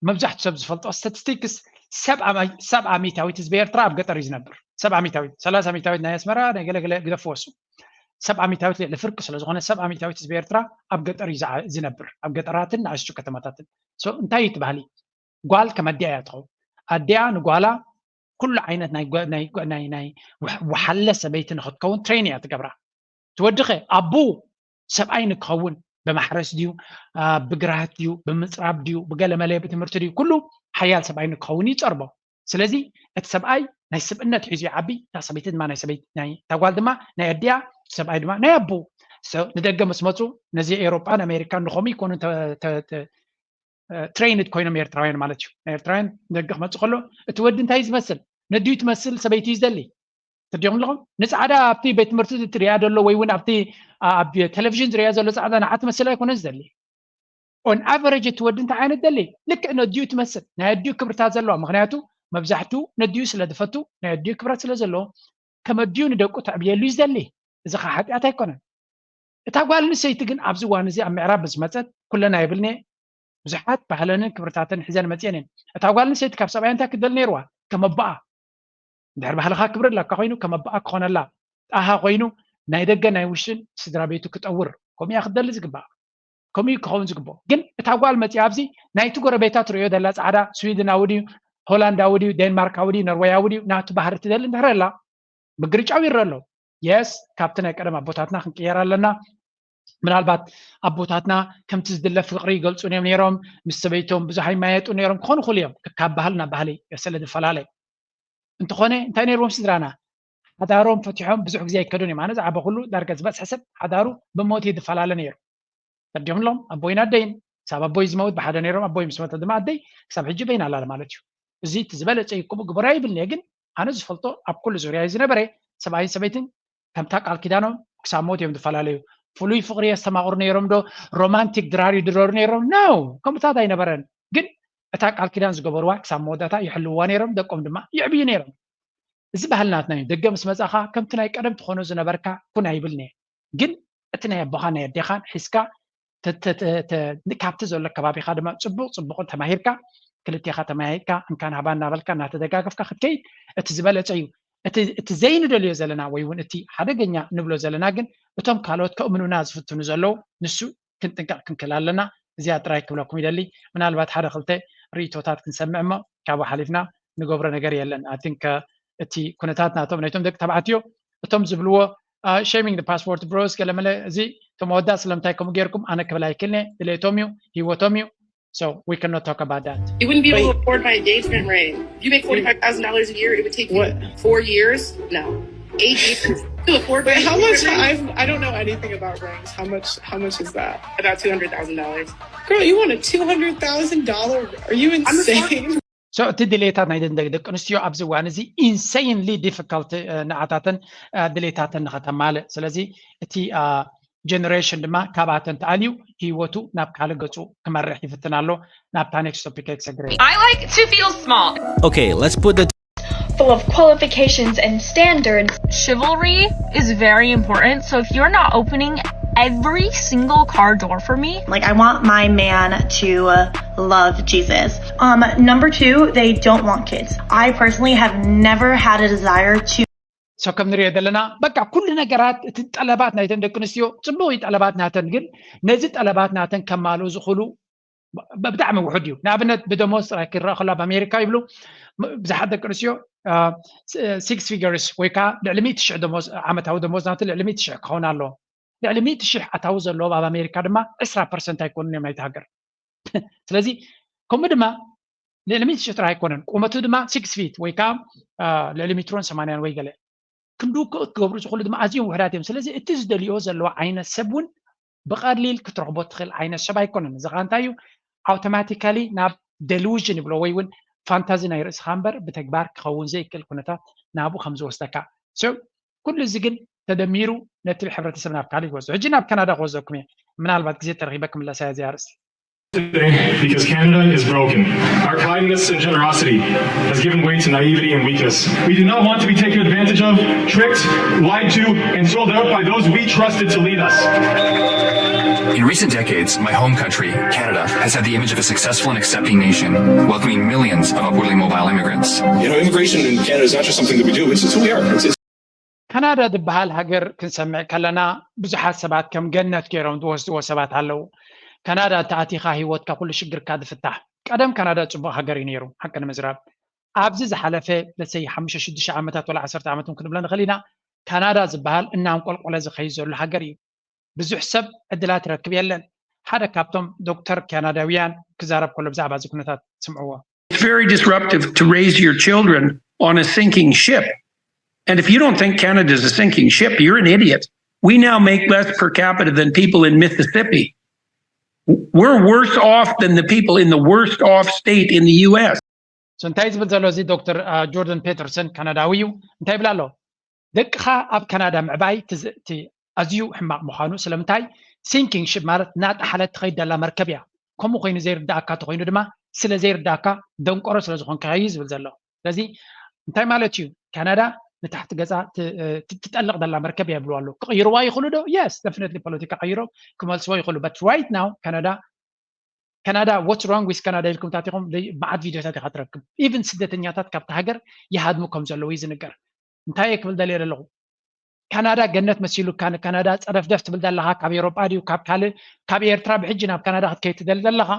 መብዛሕትኡ ሰብ ዝፈልጦ statistics ሰብዓ ሚታዊት ህዝቢ ኤርትራ ኣብ ገጠር እዩ ዝነብር ሰብዓ ሚታዊት ሰላሳ ሚታዊት ናይ ኣስመራ ናይ ገለገለ ግደፍዎ እሱ ሰብዓ ሚታዊት ልዕሊ ፍርቂ ስለ ዝኾነ ሰብዓ ሚታዊት ህዝቢ ኤርትራ ኣብ ገጠር እዩ ዝነብር ኣብ ገጠራትን ንኣሽቱ ከተማታትን እንታይ እዩ ትባህሊ ጓል ከም ኣዲኣ እያ ትኸውን ኣዲኣ ንጓላ ኩሉ ዓይነት ናይ ወሓለ ሰበይቲ ንክትከውን ትሬን እያ ትገብራ ትወድኸ ኣቡ ሰብኣይ ንክኸውን ብማሕረስ ድዩ ብግራት ድዩ ብምፅራብ ድዩ ብገለመለ ብትምህርቲ ድዩ ኩሉ ሓያል ሰብኣይ ንክኸውን ይፀርቦ ስለዚ እቲ ሰብኣይ ናይ ስብእነት ሒዙ ይዓቢ እታ ሰበይቲ ድማ ናይ ሰበይቲ ናይ ተጓል ድማ ናይ ኣዲኣ ሰብኣይ ድማ ናይ ኣቡ ንደገ ምስ መፁ ነዚ ኤሮጳን ኣሜሪካን ንኸምኡ ይኮኑ ትሬይንድ ኮይኖም ኤርትራውያን ማለት እዩ ናይ ኤርትራውያን ንደገ ክመፅእ ከሎ እቲ ወዲ እንታይ ዝመስል ነድዩ ትመስል ሰበይቲ እዩ ዝደሊ ትርዲኹም ኣለኹም? ንፃዕዳ ኣብቲ ቤት ትምህርቲ ትሪኣ ዘሎ ወይ እውን ኣብቲ ኣብ ቴሌቪዥን ዝሪኣ ዘሎ ፃዕዳ ንዓ ትመስል ኣይኮነን ዝደሊ። On average እቲ ወዲ እንታይ ዓይነት ደሊ? ልክዕ ነዲኡ ትመስል፣ ናይ ኣዲኡ ክብርታት ዘለዋ። ምክንያቱ መብዛሕትኡ ነዲኡ ስለ ዝፈቱ፣ ናይ ኣዲኡ ክብረት ስለ ዘለዎ፣ ከም ኣዲኡ ንደቁ ተዕብየሉ እዩ ዝደሊ። እዚ ከዓ ሓጢኣት ኣይኮነን። እታ ጓል ኣንስተይቲ ግን ኣብዚ እዋን እዚ ኣብ ምዕራብ ምስ መፀት፣ ኩለን ኣይብልን እየ፣ ብዙሓት ባህለንን ክብርታተን ሒዘን መፅየን እየን። እታ ጓል ኣንስተይቲ ካብ ሰብኣያ እንታይ ክትደሊ ነይርዋ? ከም ኣቦኣ። እንድሕር ባህልኻ ክብሪ ኣለካ ኮይኑ ከም ኣቦኣ ክኾነላ፣ ጣሃ ኮይኑ ናይ ደገ ናይ ውሽጥን ስድራ ቤቱ ክጠውር፣ ከምኡ እያ ክትደሊ ዝግባእ። ከምኡ እዩ ክኸውን ዝግብኦ። ግን እታ ጓል መፂኣ ኣብዚ ናይቲ ጎረቤታ ትርእዮ ዘላ ፃዕዳ፣ ስዊድናዊ ድዩ፣ ሆላንዳዊ ድዩ፣ ዴንማርካዊ ድዩ፣ ኖርወያዊ ድዩ፣ ናቱ ባህሪ ትደሊ እንድሕር ኣላ፣ ምግርጫው ይረአ ኣሎ። የስ፣ ካብቲ ናይ ቀደም ኣቦታትና ክንቅየር ኣለና። ምናልባት ኣቦታትና ከምቲ ዝድለ ፍቕሪ ይገልጹ እዮም ነይሮም፣ ምስ ሰበይቶም ብዙሕ ኣይማየጡ ነይሮም ክኾኑ ይኽእሉ እዮም፣ ካብ ባህሊ ናብ ባህሊ ስለ ዝፈላለ። እንተኾነ እንታይ ነይርዎም ስድራና? ሓዳሮም ፈቲሖም ብዙሕ ግዜ ኣይከዱን እዮም። ኣነ ዝዓበኹሉ ዳርጋ ዝበዝሐ ሰብ ሓዳሩ ብሞት እዩ ዝፈላለ ነይሩ። ተርዲኹም ኣለኹም? ኣቦይን ኣደይን፣ ክሳብ ኣቦይ ዝመውት ብሓደ ነይሮም፣ ኣቦይ ምስ መተ ድማ ኣደይ ክሳብ ሕጂ በይና ኣላ ማለት እዩ። እዚ እቲ ዝበለጸ እዩ፣ ከምኡ ግበሩ ኣይብልን እየ፣ ግን ኣነ ዝፈልጦ ኣብ ኩሉ ዙርያ እዩ ዝነበረ፣ ሰብኣይን ሰበይትን ከምታ ቃል ኪዳኖም ክሳብ ሞት እዮም ዝፈላለዩ። ፍሉይ ፍቕሪ የስተማቕሩ ነይሮም ዶ? ሮማንቲክ ድራር ይድረሩ ነይሮም? No፣ ከምኡታት ኣይነበረን። ግን እታ ቃል ኪዳን ዝገበርዋ ክሳብ መወዳእታ ይሕልውዋ ነይሮም፣ ደቆም ድማ ይዕብዩ ነይሮም። እዚ ባህሊ ናትና እዩ። ደገ ምስ መጻኻ ከምቲ ናይ ቀደም ትኾኖ ዝነበርካ ኩን ኣይብልን እየ። ግን እቲ ናይ ኣቦኻን ናይ ኣዴኻን ሒዝካ ተ-፣ ተ-፣ ተ-፣ ተ-፣ ካብቲ ዘሎ ከባቢኻ ድማ ጽቡቕ ጽቡቕ ተማሂርካ፣ ክልቴኻ ተመያይጥካ፣ እንካን ሃባን እናበልካ እናተደጋገፍካ ክትከይድ እቲ ዝበለጸ እዩ። እቲ፣ እቲ ዘይንደልዮ ዘለና ወይ እውን እቲ ሓደገኛ ንብሎ ዘለና ግን እቶም ካልኦት ከእምኑና ዝፍትኑ ዘለዉ ንሱ ክንጥንቀቕ ክንክእል ኣለና። እዚኣ ጥራይ ክብለኩም ይደሊ። ምናልባት ሓደ ክልተ ርእይቶታት ክንሰምዕ እሞ ካብኡ ሓሊፍና ንገብሮ ነገር የለን። I think፣ እ፣ እቲ ኩነታት ናቶም ናይቶም ደቂ ተባዕትዮ እቶም ዝብልዎ፣ እ፣ shaming the passport bros ገለመለ፣ እዚ እቶም ኣወዳት ስለምንታይ ከምኡ ጌርኩም ኣነ ክብል ኣይክእልን እየ። ድሌቶም እዩ፣ ህይወቶም እዩ። So we cannot talk about that። You wouldn't be able to afford my engagement ring. If you make forty-five thousand dollars a year, it would take you What? Four years? No. Eight years to afford my Wait, how much? engagement ring. I've, I don't know anything about rings. How much? How much is that? About two hundred thousand dollars. Girl, you want a two hundred thousand dollar? Are you I'm a smart- insane? So እቲ ድሌታት ናይ ደቂ፣ ደቂ ኣንስትዮ ኣብዚ እዋን እዚ insanely difficult፣ እ፣ ንዓታተን፣ እ፣ ድሌታተን ንኸተማልእ። ስለዚ እቲ፣ እ፣ generation ድማ ካብኣተን ተኣልዩ ህይወቱ ናብ ካልእ ገፁ ክመርሕ ይፍትን ኣሎ። ናብታ next topic ክሰግር። I like to feel small. Okay, let's put the full of qualifications and standards. Chivalry is very important. So if you're not opening every single car door for me, Like, I want my man to love Jesus. Um, number two, they don't want kids. I personally have never had a desire to So ከም ንሪኦ ዘለና በቃ ኩሉ ነገራት እቲ ጠለባት ናይተን ደቂ ኣንስትዮ ፅቡቕ እዩ። ጠለባት ናተን ግን ነዚ ጠለባት ናተን ከማልኡ ዝኽእሉ ብ-፣ ብጣዕሚ ውሑድ እዩ። ንኣብነት ብደሞዝ ጥራይ ክረአ ከሎ ኣብ ኣሜሪካ ይብሉ ም-፣ ብዙሓት ደቂ ኣንስትዮ፣ እ፣ ስ-፣ six figures ወይ ከዓ ልዕሊ ሚእቲ ሽሕ ደሞዝ፣ ዓመታዊ ደሞዝ ናቱ ልዕሊ ሚእቲ ሽሕ ክኸውን ኣለዎ። ልዕሊ ሚእቲ ሽሕ ኣታዊ ዘለዎም ኣብ ኣሜሪካ ድማ ዕስራ ፐርሰንት ኣይኮኑን እዮም ናይቲ ሃገር። ስለዚ ከምኡ ድማ ልዕሊ ሚእቲ ሽሕ ጥራይ ኣይኮነን፣ ቁመቱ ድማ six feet ወይ ከዓ፣ እ፣ ልዕሊ ሜትሮን ሰማንያን ወይ ገለ ክንዱ ክ-፣ ክገብሩ ዝኽእሉ ድማ ኣዝዮም ውሕዳት እዮም። ስለዚ እቲ ዝደልዮ ዘለዋ ዓይነት ሰብ እውን ብቐሊል ክትረኽቦ ትኽእል ዓይነት ሰብ ኣይኮነን። እዚ ኸዓ እንታይ እዩ? Automatically ናብ delusion ይብሎ ወይ እውን ፋንታዚ ናይ ርእስኻ እምበር ብተግባር ክኸውን ዘይክእል ኩነታት ናብኡ ከም ዝወስደካ። So ኩሉ እዚ ግን ተደሚሩ ነቲ ሕብረተሰብ ናብ ካልእ ይወስዶ። ሕጂ ናብ ካናዳ ክወስደኩም እየ። ምናልባት ግዜ ተረኺበ ክምለሳ እያ እዚኣ ኣርእስቲ። Today because Canada is broken. Our kindness and generosity has given way to naivety and weakness. We do not want to be taken advantage of, tricked, lied to, and sold out by those we trusted to lead us. In recent decades, my home country, Canada, has had the image of a successful and accepting nation, welcoming millions of upwardly mobile immigrants. You know, immigration in Canada is not just something that we do, it's, it's who we are. It's, it's ካናዳ ዝበሃል ሃገር ክንሰምዕ ከለና ብዙሓት ሰባት ከም ገነት ገይሮም ዝወስድዎ ሰባት ኣለዉ። ካናዳ እንተኣቲኻ ህይወትካ ኩሉ ሽግርካ ዝፍታሕ። ቀደም ካናዳ ጽቡቕ ሃገር እዩ ነይሩ፣ ሓቂ ንምዝራብ። ኣብዚ ዝሓለፈ ለሰይ ሓሙሽተ ሽዱሽተ ዓመታት ወላ ዓሰርተ ዓመት እውን ክንብሎ ንኽእል ኢና። ካናዳ ዝበሃል እናንቆልቆለ ዝኸይድ ዘሎ ሃገር እዩ። ብዙሕ ሰብ ዕድላት ይረክብ የለን። ሓደ ካብቶም ዶክተር ካናዳውያን ክዛረብ ከሎ ብዛዕባ እዚ ኩነታት ስምዕዎ። It's very disruptive to raise your children on a sinking ship. And if you don't think Canada's a sinking ship, you're an idiot. We now make less per capita than people in Mississippi. We're worse off than the people in the worst off state in the U S. So እንታይ ዝብል ዘሎ እዚ ዶክተር፣ አ፣ ጆርደን ፔተርሰን ካናዳዊ እዩ። እንታይ ይብል ኣሎ? ደቅኻ ኣብ ካናዳ ምዕባይ ኣዝዩ ሕማቕ ምዃኑ። ስለምንታይ? ሲንኪንግ ሽፕ ማለት እናጠሓለት ትኸይድ ዘላ መርከብ እያ። ከምኡ ኮይኑ ዘይርዳእካ ተኮይኑ ድማ ስለ ዘይርዳእካ ደንቆሮ ስለ ዝኾንካ እዩ ዝብል ዘሎ። ስለዚ እንታይ ማለት እዩ? ካናዳ ንታሕቲ ገጻ ትጠልቕ ዘላ መርከብ እያ ይብልዋ ኣለዉ። ክቕይርዋ ይኽእሉ ዶ? የስ፣ ደፍነትሊ ፖለቲካ ቀይሮም ክመልስዎ ይኽእሉ። በት ራይት ናው ካናዳ ካናዳ what's wrong with ካናዳ ኢልኩም ታቲኹም መዓት ቪድዮታት ኢኻ ትረክብ። ኢቭን ስደተኛታት ካብቲ ሃገር ይሃድሙ ከም ዘለዉ እዩ ዝንገር። እንታይ እየ ክብል ደልየ ዘለኹ? ካናዳ ገነት መሲሉካ ንካናዳ ጸደፍደፍ ትብል ዘለኻ ካብ ኤሮጳ ድዩ ካብ ካልእ ካብ ኤርትራ ብሕጂ ናብ ካናዳ ክትከይድ ትደሊ ዘለኻ?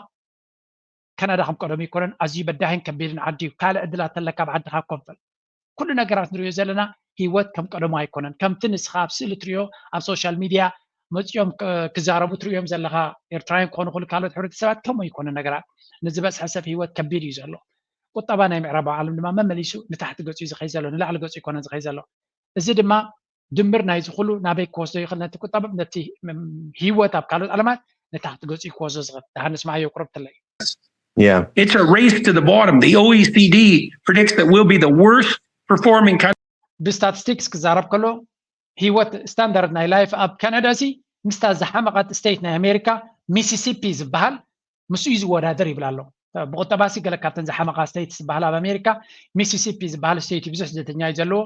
ካናዳ ከም ቀደሙ ኣይኮነን። ኣዝዩ በዳሂን ከቢድን ዓዲ እዩ። ካልእ ዕድላት ተለካ ኣብ ዓድኻ ኮንፈል። ኩሉ ነገራት ንሪኦ ዘለና ህይወት ከም ቀደሙ ኣይኮነን። ከምቲ ንስኻ ኣብ ስእሊ ትሪኦ ኣብ ሶሻል ሚድያ መፂኦም ክዛረቡ ትሪኦም ዘለኻ ኤርትራውያን ክኾኑ ክሉ ካልኦት ሕብረተሰባት ከምኡ ኣይኮነን ነገራት። ንዝበፅሐ ሰብ ህይወት ከቢድ እዩ ዘሎ። ቁጠባ ናይ ምዕራባዊ ዓለም ድማ መመሊሱ ንታሕቲ ገፁ እዩ ዝኸይ ዘሎ፣ ንላዕሊ ገፁ ኣይኮነን ዝኸይ ዘሎ። እዚ ድማ ድምር ናይዚ ኩሉ ናበይ ክወስዶ ይኽእል? ነቲ ቁጠባ ነቲ ህይወት ኣብ ካልኦት ዓለማት ንታሕቲ ገፁ እዩ ክወስዶ ዝኽእል። ደሓን ንስማዓዮ ቁርብትለይ። Yeah. It's a race to the bottom. The O E C D predicts that we'll be the worst performing country. ብስታቲስቲክስ ክዛረብ ከሎ ህይወት ስታንዳርድ ናይ ላይፍ ኣብ ካናዳ ሲ ምስታ ዝሓመቐት ስቴት ናይ ኣሜሪካ ሚሲሲፒ ዝበሃል ምስ እዩ ዝወዳደር ይብል ኣሎ። ብቁጠባ ሲ ገለ ካብተን ዝሓመቓ ስቴት ዝበሃል ኣብ ኣሜሪካ ሚሲሲፒ ዝበሃል ስቴት እዩ ብዙሕ ስደተኛ እዩ ዘለዎ።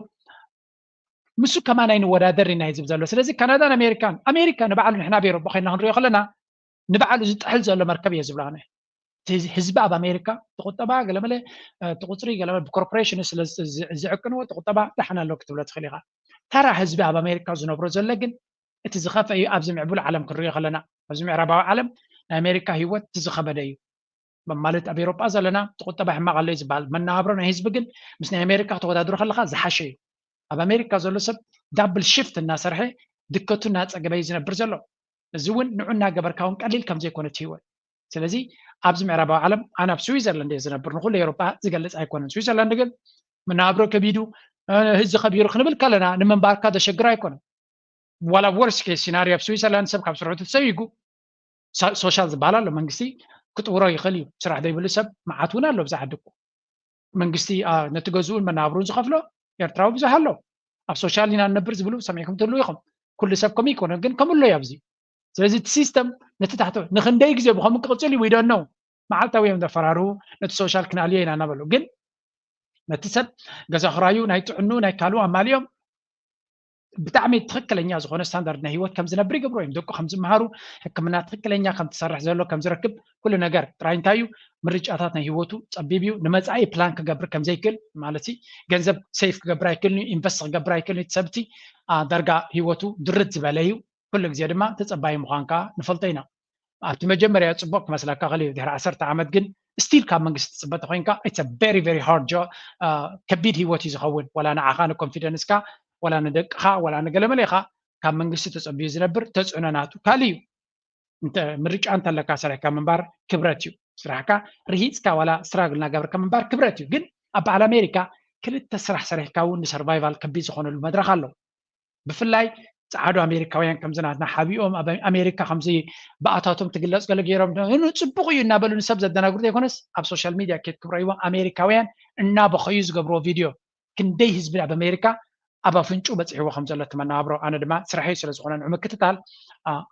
ምስ ከማን ኣይንወዳደር ኢና እዩ ዝብል ዘሎ። ስለዚ ካናዳን ኣሜሪካን ኣሜሪካ ንባዕሉ ንሕና ቤሮ ቦኸና ክንሪኦ ከለና ንባዕሉ ዝጥሕል ዘሎ መርከብ እየ ዝብሎ ኣነ። ህዝቢ ኣብ ኣሜሪካ ትቁጠባ ገለመለ ትቁፅሪ ገለመለ ብኮርፖሬሽን ስለ ዝዕቅንዎ ትቁጠባ ደሓን ኣሎ ክትብሎ ትኽእል ኢኻ። ተራ ህዝቢ ኣብ ኣሜሪካ ዝነብሮ ዘሎ ግን እቲ ዝኸፈ እዩ። ኣብዚ ምዕቡል ዓለም ክንሪኦ ከለና ኣብዚ ምዕራባዊ ዓለም ናይ ኣሜሪካ ህይወት እቲ ዝኸበደ እዩ። ማለት ኣብ ኤሮጳ ዘለና ትቁጠባ ሕማቕ ኣሎ እዩ ዝበሃል። መነባብሮ ናይ ህዝቢ ግን ምስ ናይ ኣሜሪካ ከተወዳድሮ ከለካ ዝሓሸ እዩ። ኣብ ኣሜሪካ ዘሎ ሰብ ዳብል ሽፍት እናሰርሐ ድከቱ እናፀገበ እዩ ዝነብር ዘሎ። እዚ እውን ንዑ እናገበርካ እውን ቀሊል ከም ዘይኮነ እቲ ህይወት። ስለዚ ኣብዚ ምዕራባዊ ዓለም ኣነ ኣብ ስዊዘርላንድ እየ ዝነብር፣ ንኩሉ ኤሮጳ ዝገልፅ ኣይኮነን። ስዊዘርላንድ ግን መነባብሮ ከቢዱ እዚ ከቢሩ ክንብል ከለና ንምንባርካ ዘሸግር ኣይኮነን። ዋላ ወርስ ኬስ ሲናሪ ኣብ ስዊዘርላንድ ሰብ ካብ ስርሑ ተሰይጉ ሶሻል ዝበሃል ኣሎ። መንግስቲ ክጥውሮ ይኽእል እዩ። ስራሕ ዘይብሉ ሰብ መዓት እውን ኣሎ ብዛ ዓዲ እኮ። መንግስቲ ነቲ ገዝኡን መናብሩን ዝኸፍሎ ኤርትራዊ ብዙሕ ኣሎ። ኣብ ሶሻል ኢና ንነብር ዝብሉ ሰሚዕኩም ትህልዉ ኢኹም። ኩሉ ሰብ ከምኡ ይኮነ ግን ከምኡ ኣሎ ኣብዚ። ስለዚ እቲ ሲስተም ነቲ ታሕቲ ንክንደይ ግዜ ብከምኡ ክቕፅል እዩ ዊደን ነው። መዓልታዊ እዮም ዘፈራርሁ። ነቲ ሶሻል ክንኣልዮ ኢና እናበሉ ግን ነቲ ሰብ ገዛ ክራዩ ናይ ጥዕኑ ናይ ካልኡ ኣማሊኦም ብጣዕሚ ትኽክለኛ ዝኾነ ስታንዳርድ ናይ ህይወት ከም ዝነብር ይገብሩ እዮም። ደቁ ከም ዝመሃሩ፣ ሕክምና ትኽክለኛ ከም ትሰርሕ ዘሎ ከም ዝረክብ ኩሉ ነገር ጥራይ እንታይ እዩ ምርጫታት ናይ ህይወቱ ጸቢብ እዩ። ንመጻኢ ፕላን ክገብር ከም ዘይክእል ማለት እዩ። ገንዘብ ሴፍ ክገብር ኣይክእልን እዩ። ኢንቨስት ክገብር ኣይክእልን እዩ። እቲ ሰብቲ ዳርጋ ህይወቱ ድርት ዝበለ እዩ። ኩሉ ግዜ ድማ ተጸባይ ምዃንካ ንፈልጦ ኢና። ኣብቲ መጀመርያ ጽቡቕ ክመስለካ ክእል እዩ። ድሕሪ ዓሰርተ ዓመት ግን ስቲል ካብ መንግስቲ ትጽበ ተኮይንካ it's a very very hard job። ከቢድ ህይወት እዩ ዝኸውን። ወላ ንዓኻ ንኮንፊደንስካ ወላ ንደቅኻ ወላ ንገለመሌኻ ካብ መንግስቲ ተጸብዩ ዝነብር ተጽዕኖ ናቱ ካልእ እዩ። እንተ ምርጫ እንተለካ ሰሪሕካ ምንባር ክብረት እዩ። ስራሕካ ርሂፅካ ዋላ ስትራግል እናገበርካ ምንባር ክብረት እዩ። ግን ኣብ በዓል ኣሜሪካ ክልተ ስራሕ ሰሪሕካ እውን ንሰርቫይቫል ከቢድ ዝኾነሉ መድረኽ ኣሎ። ብፍላይ ጸዓዱ ኣሜሪካውያን ከምዚ ናትና ሓቢኦም ኣብ ኣሜሪካ ከምዚ ብኣታቶም ትግለጽ ገለ ገይሮም ጽቡቕ እዩ እናበሉ ንሰብ ዘደናግሩ ዘይኮነስ ኣብ ሶሻል ሚድያ ኬድ ክብረይዎ ኣሜሪካውያን እናበኸዩ ዝገብርዎ ቪድዮ ክንደይ ህዝቢ ኣብ ኣሜሪካ ኣብ ኣፍንጩ በፂሕዎ ከም ዘሎ እቲ መነባብሮ ኣነ ድማ ስራሐይ ስለ ዝኾነ ንዑ ምክትታል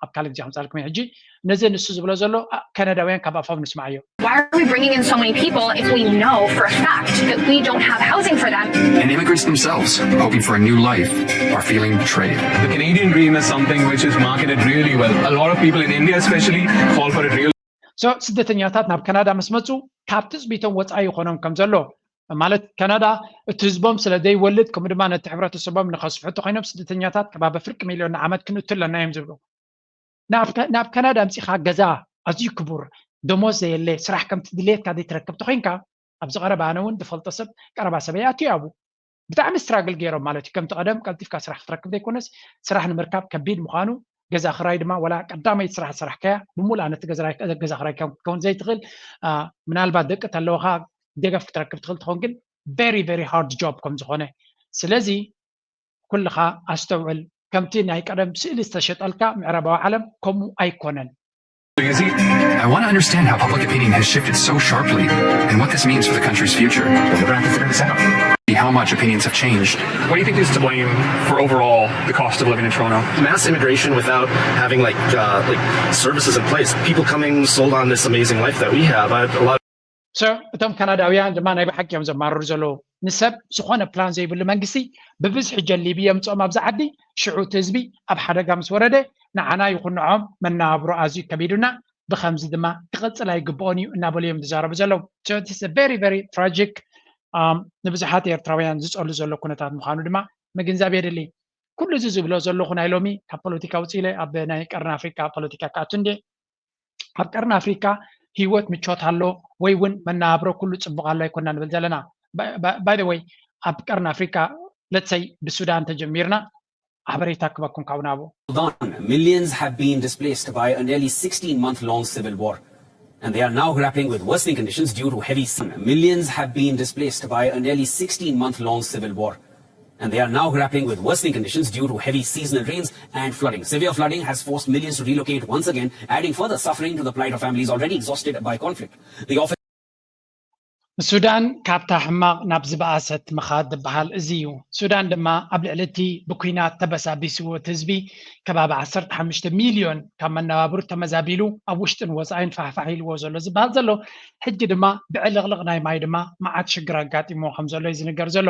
ኣብ ካልእ ግዜ ከምፃልኩም ሕጂ ነዚ ንሱ ዝብሎ ዘሎ ከነዳውያን ካብ ኣፎም ንስማዓዮ። Why are we bringing in so many people if we know for a fact that we don't have housing for them? And immigrants themselves, hoping for a new life, are feeling betrayed. The Canadian dream is something which is marketed really well. A lot of people in India, especially, fall for it really. So ስደተኛታት ናብ ካናዳ ምስ መፁ ካብ ትፅቢቶም ወፃኢ ይኾኖም ከም ዘሎ ማለት ካናዳ እቲ ህዝቦም ስለ ዘይወልድ ከምኡ ድማ ነቲ ሕብረተሰቦም ንኸስፍሑ ተኮይኖም ስደተኛታት ከባቢ ፍርቂ ሚልዮን ንዓመት ክንእቱ ኣለና እዮም ዝብሉ። ናብ ካናዳ ኣምፂኻ ገዛ ኣዝዩ ክቡር ደሞዝ ዘየለ ስራሕ ከምቲ ድሌትካ ዘይትረክብ ተኮይንካ ኣብዚ ቀረባ ኣነ እውን ዝፈልጦ ሰብ ቀረባ ሰበይ ኣትዩ ኣብኡ ብጣዕሚ ስትራግል ገይሮም ማለት እዩ። ከምቲ ቀደም ቀልጢፍካ ስራሕ ክትረክብ ዘይኮነስ ስራሕ ንምርካብ ከቢድ ምዃኑ ገዛ ክራይ ድማ ወላ ቀዳመይቲ ስራሕ ዝሰራሕካያ ብሙሉኣ ነቲ ገዛ ክራይ ክትከውን ዘይትኽእል ምናልባት ደቂ ተለውኻ ደገፍ ክትረክብ ትኽእል ትኸውን ግን very very hard job ከም ዝኾነ ስለዚ ኩልኻ ኣስተውዕል ከምቲ ናይ ቀደም ስእሊ ዝተሸጠልካ ምዕራባዊ ዓለም ከምኡ ኣይኮነን። Is he? I want to understand how public opinion has shifted so sharply and what this means for the country's future. How much opinions have changed. What do you think is to blame for overall the cost of living in Toronto? Mass immigration without having like uh, like services in place. People coming sold on this amazing life that we have. I, a lot. So እቶም ካናዳውያን ድማ ናይ ብሓቂ እዮም ዘማርሩ ዘለዉ። ንሰብ ዝኾነ ፕላን ዘይብሉ መንግስቲ ብብዝሒ ጀሊቡ የምፅኦም ኣብዚ ዓዲ። ሽዑ እቲ ህዝቢ ኣብ ሓደጋ ምስ ወረደ ንዓና ይኹን ንዖም መነባብሮ ኣዝዩ ከቢዱና፣ ብኸምዚ ድማ ክቕፅል ኣይግብኦን እዩ እናበሉ እዮም ዝዛረቡ ዘለዉ። So it's a very very tragic ንብዙሓት ኤርትራውያን ዝፀሉ ዘሎ ኩነታት ምዃኑ ድማ ምግንዛብ የድሊ። ኩሉ እዚ ዝብሎ ዘለኹ ናይ ሎሚ ካብ ፖለቲካ ውፅኢለ ኣብ ናይ ቀርኒ ኣፍሪካ ፖለቲካ ክኣቱ እንዴ ኣብ ቀርኒ ኣፍሪካ ህይወት ምቾት ኣሎ ወይ እውን መነባብሮ ኩሉ ፅቡቅ ኣሎ ኣይኮና ንብል ዘለና። By the way ኣብ ቀርኒ ኣፍሪካ ለትሰይ ብሱዳን ተጀሚርና ሓበሬታ ክበኩም ካብኡ ናብኡ። Sudan, millions have been displaced by a nearly sixteen month long civil war. And they are now grappling with worsening conditions due to heavy seas. Millions have been displaced by a nearly sixteen month long civil war. And they are now grappling with worsening conditions due to heavy seasonal rains and flooding. Severe flooding has forced millions to relocate once again, adding further suffering to the plight of families already exhausted by conflict. The office ሱዳን ካብታ ሕማቕ ናብ ዝበኣሰት ምኻድ ዝበሃል እዚ እዩ። ሱዳን ድማ ኣብ ልዕሊ እቲ ብኲናት ተበሳቢስዎ እቲ ህዝቢ ከባቢ ዓሰርተ ሓሙሽተ ሚልዮን ካብ መነባብሩ ተመዛቢሉ ኣብ ውሽጥን ወፃኢን ፋሕፋሕ ኢልዎ ዘሎ ዝበሃል ዘሎ ሕጂ ድማ ብዕልቕልቕ ናይ ማይ ድማ መዓት ሽግር ኣጋጢምዎ ከም ዘሎ እዩ ዝንገር ዘሎ።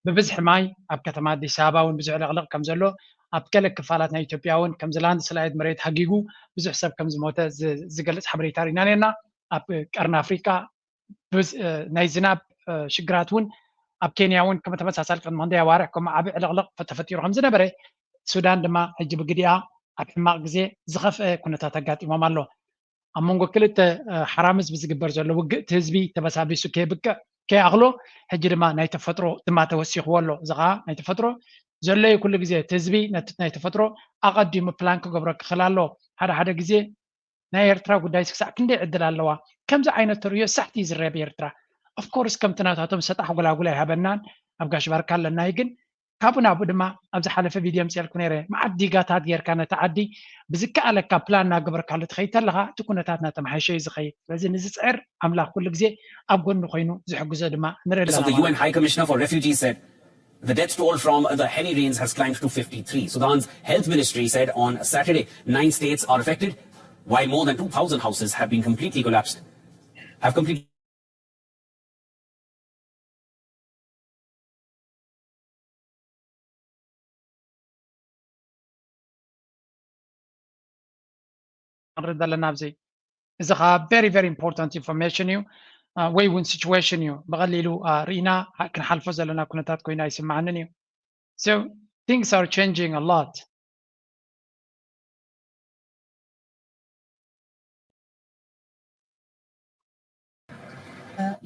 ብብዝሒ ማይ ኣብ ከተማ ኣዲስ ኣበባ እውን ብዙሕ ዕልቕልቕ ከም ዘሎ ኣብ ገለ ክፋላት ናይ ኢትዮጵያ እውን ከምዚ ላንድ ስላይድ መሬት ሃጊጉ ብዙሕ ሰብ ከም ዝሞተ ዝገልፅ ሓበሬታ ርኢና ነርና። ኣብ ቀርኒ ኣፍሪካ ናይ ዝናብ ሽግራት እውን ኣብ ኬንያ እውን ከም ተመሳሳሊ ቅድሚ ክንደይ ኣዋርሕ ከም ዓቢ ዕልቕልቕ ተፈጢሩ ከም ዝነበረ ሱዳን ድማ ሕጂ ብግዲኣ ኣብ ሕማቕ ግዜ ዝኸፍአ ኩነታት ኣጋጢሞም ኣሎ። ኣብ መንጎ ክልተ ሓራም ህዝቢ ዝግበር ዘሎ ውግእ እቲ ህዝቢ ተበሳቢሱ ከየብቅዕ ከይኣኽሎ ሕጂ ድማ ናይ ተፈጥሮ ድማ ተወሲኽዎ ኣሎ። እዚ ከዓ ናይ ተፈጥሮ ዘሎ እዩ ኩሉ ግዜ እቲ ህዝቢ ነቲ ናይ ተፈጥሮ ኣቐዲሙ ፕላን ክገብሮ ክኽእል ኣለዎ። ሓደ ሓደ ግዜ ናይ ኤርትራ ጉዳይስ ክሳዕ ክንደይ ዕድል ኣለዋ? ከምዚ ዓይነት ተርእዮ ሳሕቲ እዩ ዝረአ ብኤርትራ። ኦፍኮርስ ከምቲ ናታቶም ሰጣሕ ጎላጉል ኣይሃበናን ኣብ ጋሽ ባርካ ኣለና እዩ ግን ካብኡ ናብኡ ድማ ኣብ ዝሓለፈ ቪድዮ ኣምፅኤልኩ ነይረ። መዓት ዲጋታት ጌርካ ነቲ ዓዲ ብዝከኣለካ ፕላን እናገበርካሉ ትኸይድ ተለኻ እቲ ኩነታት እናተመሓየሸ እዩ ዝኸይድ። ስለዚ ንዝፅዕር ኣምላኽ ኩሉ ግዜ ኣብ ጎኑ ኮይኑ ዝሕግዞ ድማ ንርኢ ኣለና ማለት እዩ። The U N High Commissioner for Refugees said the death toll from the heavy rains has climbed to fifty-three. Sudan's health ministry said on Saturday nine states are affected, while more than two thousand houses have been completely collapsed. Have completely ንርኢ ዘለና ኣብዚ እዚ ከዓ very very important information እዩ ወይ እውን situation እዩ። ብቐሊሉ ርኢና ክንሓልፎ ዘለና ኩነታት ኮይኑ ኣይስማዓንን እዩ። So things are changing a lot.